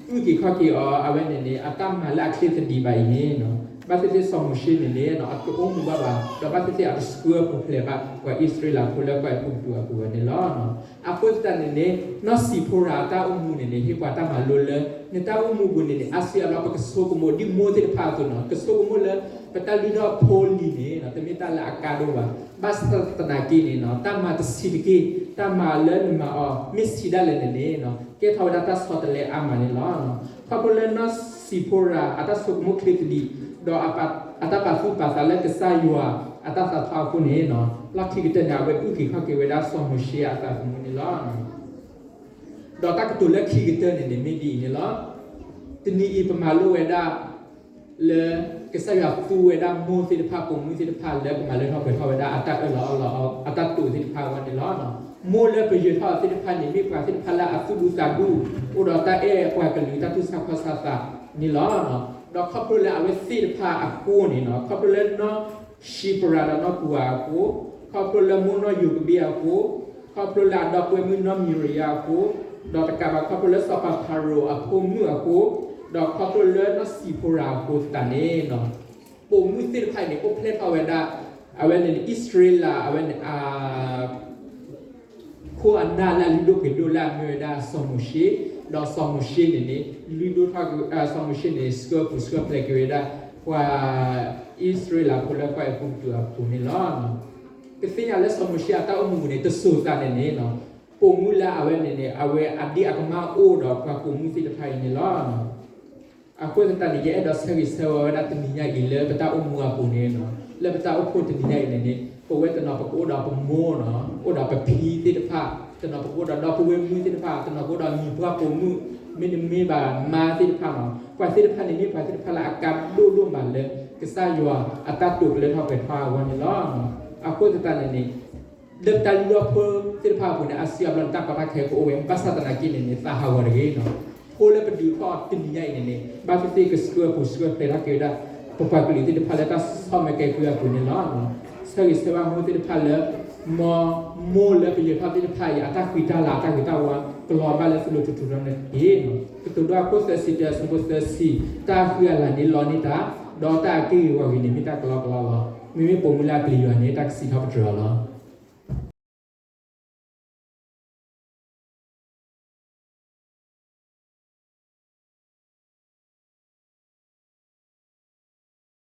အုၣ်က့ၤခီၣ်က့ၤအီၤ အဝဲန့ၣ်န့ၣ် အတၢ်မၤလၢအချ့သဒံးဘၣ်အံၤန့ၣ်, ဘၣ်သ့ၣ်သ့ၣ်စီၤမိၤၡ့န့ၣ်န့ၣ် အတအိၣ်မူဘၣ်ဘၣ်, ဒီးဘၣ်သ့ၣ်သ့ၣ်အတဆှၢပူၤဖျဲးဘၣ် ပှၤအံၣ်စရ့လးဖိလၢကီၢ်အဲၤကူပတူးအပူၤဝဲန့ၣ်လီၤ. အဃိသတးန့ၣ်န့ၣ် နီၢ်စံၤဖိရၤအတၢ်အိၣ်မူန့ၣ်န့ၣ် ဟ့ၣ်ပှၤတၢ်မၤလိလၢ နတၢ်အိၣ်မူပူၤန့ၣ်န့ၣ် အါစုအါဘျီပကဆိကမိၣ်ဒ်မိၢ်သ့ၣ်တဖၣ်အသိးန့ၣ်, ကဆိကမိၣ်လၢ ပတၢ်လုၢ်ထီၣ်ဖိလံၤန့ၣ် တမ့ၢ်တၢ်လၢအကါဒိၣ်ဘၣ်. ဘၣ်ဆၣ်သနာ်က့န့ၣ် တၢ်မၤတဆံးတက့ၢ်, တၢ်မၤလၢနမၤအီၤ မ့ၢ်ဆံးဒၣ်လဲာ်န့ၣ်န့ၣ် ကဲထီၣ်ဝဲဒၣ်တၢ်ဆီတလဲအါမးန့ၣ်လီၤ. ခီဖျိလၢနီၢ်စံၤဖိရၤအတၢ်ဆိကမိၣ်ချ့သဒံး, ဒီးအတၢ်ပာ်သူၣ်ပာ်သးလၢကစၢ်ယွၤအတၢ်သးထီအဃိန့ၣ်, လီၢ်ခံကတၢၢ်န့ၣ် အဝဲအုၣ်က့ၤခီၣ်က့ၤဝဲဒၣ်စီၤမိၤၡ့အသးသမူန့ၣ်လီၤ. ဒီးတၢ်ကတိၤလၢခံကတၢၢ်န့ၣ်န့ၣ် မ့ၢ်ဒ်အံၤန့ၣ်လီၤ. တနံၤအံၤပမၤလိဝဲဒၣ် လၢကစၢ်ယွၤသူဝဲဒၣ်မိၢ်သ့ၣ်တဖၣ် ပိာ်မုၣ်သ့ၣ်တဖၣ်လၢကမၤလၢထီၣ်ပှဲၤထီၣ်ဝဲဒၣ်အတၢ်အၢၣ်လီၤအီလီၤအတၢ်တိာ်သ့ၣ်တဖၣ်အဂီၢ်န့ၣ်လီၤ. မိၢ်လၢပယၢၤထီၣ်သ့ၣ်တဖၣ်န့ၣ် မ့ၢ်ပှၤသ့ၣ်တဖၣ်လၢအသူၣ်ဒူသးဒူ, အိၣ်ဒီးတၢ်အဲၣ်ပှၤကလုာ်တၢ်သူၣ်ဆါခီၣ်ဆါသးန့ၣ်လီၤ. ဒီးခီဖျိလၢအဝဲသ့ၣ်တဖၣ်အဃိန့ၣ်, ခီဖျိလၢနီၢ်စံၤဖိရၤဒီးနီၢ်ကူၤဧၤအဃိ, ခီဖျိလၢမိၢ်နီၢ်ယိၤကဘ့ၣ်အဃိ, ခီဖျိလၢအဒီပုၢ်ဝဲၢ်မုၣ်နီၢ်မံၤရယၤအဃိ, ဒီးတကးဘၣ်ခီဖျိလၢစီၤပၤဖၤရိၤအဖိမုၣ်အဃိ, ဒီးခီဖျိလၢနီၢ်စံၤဖိရၤအဃိသတးန့ၣ်, ပိာ်မုၣ်သ့ၣ်တဖၣ်အံၤန့ၣ် အိၣ်ဖျဲၣ်ထီၣ်ဝဲဒၣ် အဝဲန့ၣ်န့ၣ် အံၣ်စရ့လး အဝဲန့ၣ် အ ခိၣ်အနၢ်လၢအလုၢ်ဒိၣ်ပှ့ၤဒိၣ်လၢအမ့ၢ်ဝဲဒၣ်စီၤမိၤၡ့, ဒီးစီၤမိၤၡ့န့ၣ်န့ၣ် လုၢ်ဒိၣ်ထီၣ် စီၤမိၤၡ့န့ၣ် ဆှၢပူၤဆှၢဖျဲးက့ၤဝဲဒၣ် ပှၤအံၣ်စရ့လးဖိလၢကီၢ်အဲၤကူပတူးအပူၤန့ၣ်လီၤ. ကသ့ၣ်ညါလၢစီၤမိၤၡ့အတၢ်အိၣ်မူပူၤန့ၣ် တစိၤသးန့ၣ်န့ၣ် ပိာ်မုၣ်လၢအဝဲန့ၣ်န့ၣ် အဝဲအဒ့အကမၢ်အိၣ်ဒီးပှၤပိာ်မုၣ်သ့ၣ်တဖၣ်အံၤန့ၣ်လီၤ. အဃိသတးန့ၣ် ယအဲၣ်ဒိးဆၢဂ့ၤဆၢဝါဝဲဒၣ်တနံၤညါအံၤလၢပတၢ်အိၣ်မူအပူၤန့ၣ်, လၢပတၢ်အိၣ်ဖှိၣ်တနံၤညါအံၤန့ၣ်န့ၣ် ပဝဲတနီၤပကအိၣ်ဒီးပမိၢ်န့ၣ်, အိၣ်ဒီးပဖံသ့ၣ်တဖၣ်, တနီၤပကအိၣ်ဒီးဒီပုၢ်ဝဲၢ်မုၣ်သ့ၣ်တဖၣ်, တနီၤကအိၣ်ဒီးဒီပုၢ်ဝဲၢ်ပိာ်မုၣ်, မ့တမ့ၢ်ဘၣ်မါသ့ၣ်တဖၣ်န့ၣ်, ပှၤသ့ၣ်တဖၣ်န့ၣ်မ့ၢ်ပှၤသ့ၣ်တဖၣ်လၢအကါဒိၣ်ဒိၣ်မးလၢ ကစၢ်ယွၤအတၢ်တိာ်ကလၢထီၣ်ပှဲၤထီၣ်အဂီၢ်န့ၣ်လီၤ. အဃိသတးန့ၣ်န့ၣ် လၢပတၢ်လုၢ်ဒိၣ်ဖိသ့ၣ်တဖၣ်အပူၤန့ၣ် အါစုအါဘျီန့ၣ် တၢ်ကီတၢ်ခဲကအိၣ်ဝဲ, ဘၣ်ဆၣ်သနာ်က့န့ၣ်န့ၣ် သးဟးဂီၤတဂ့ၤန့ၣ်, ဖိလၢပဒုးထီၣ်တနံၤညါအံၤန့ၣ်န့ၣ် ဘၣ်သ့ၣ်သ့ၣ်ကဆှၢပူၤဆှၢဖျဲးထီၣ်က့ၤဝဲဒၣ် ပပှၤကလုာ်သ့ၣ်တဖၣ်လၢတၢ်ဆီၣ်မဲာ်ကဲကုၢ်အပူၤန့ၣ်လီၤ. ဆၢဂ့ၤဆၢဝါမိၢ်သ့ၣ်တဖၣ်လၢ မ်မိၢ်လၢပယၢၤထီၣ်သ့ၣ်တဖၣ်အံၤ အတၢ်ဃံတၢ်လၤအတၢ်ဂ့ၤတၢ်ဝါ ကလီၤဘၣ်လၢသုလိၤထူးထူးထီန့ၣ်တက့ၢ်. ကတိၤဒိအခိၣ်သၢဆံတၢ အဆၢဖိသၢဆံ, တၢ်ဃံအလၤန့ၣ်လီန့ၢ်တၢ်, ဒီးတၢ်အက့ၢ်ဂ့ၤဂီၤဂ့ၤန့ၣ် မ့ၢ်တၢ်ကလီကလီလီၤ. မ့မ့ၢ်ပိာ်မုၣ်လၢအပျံၤယွၤန့ၣ် တၢ်ကစံးထီၣ်ပတြၢၤအီၤလီၤ.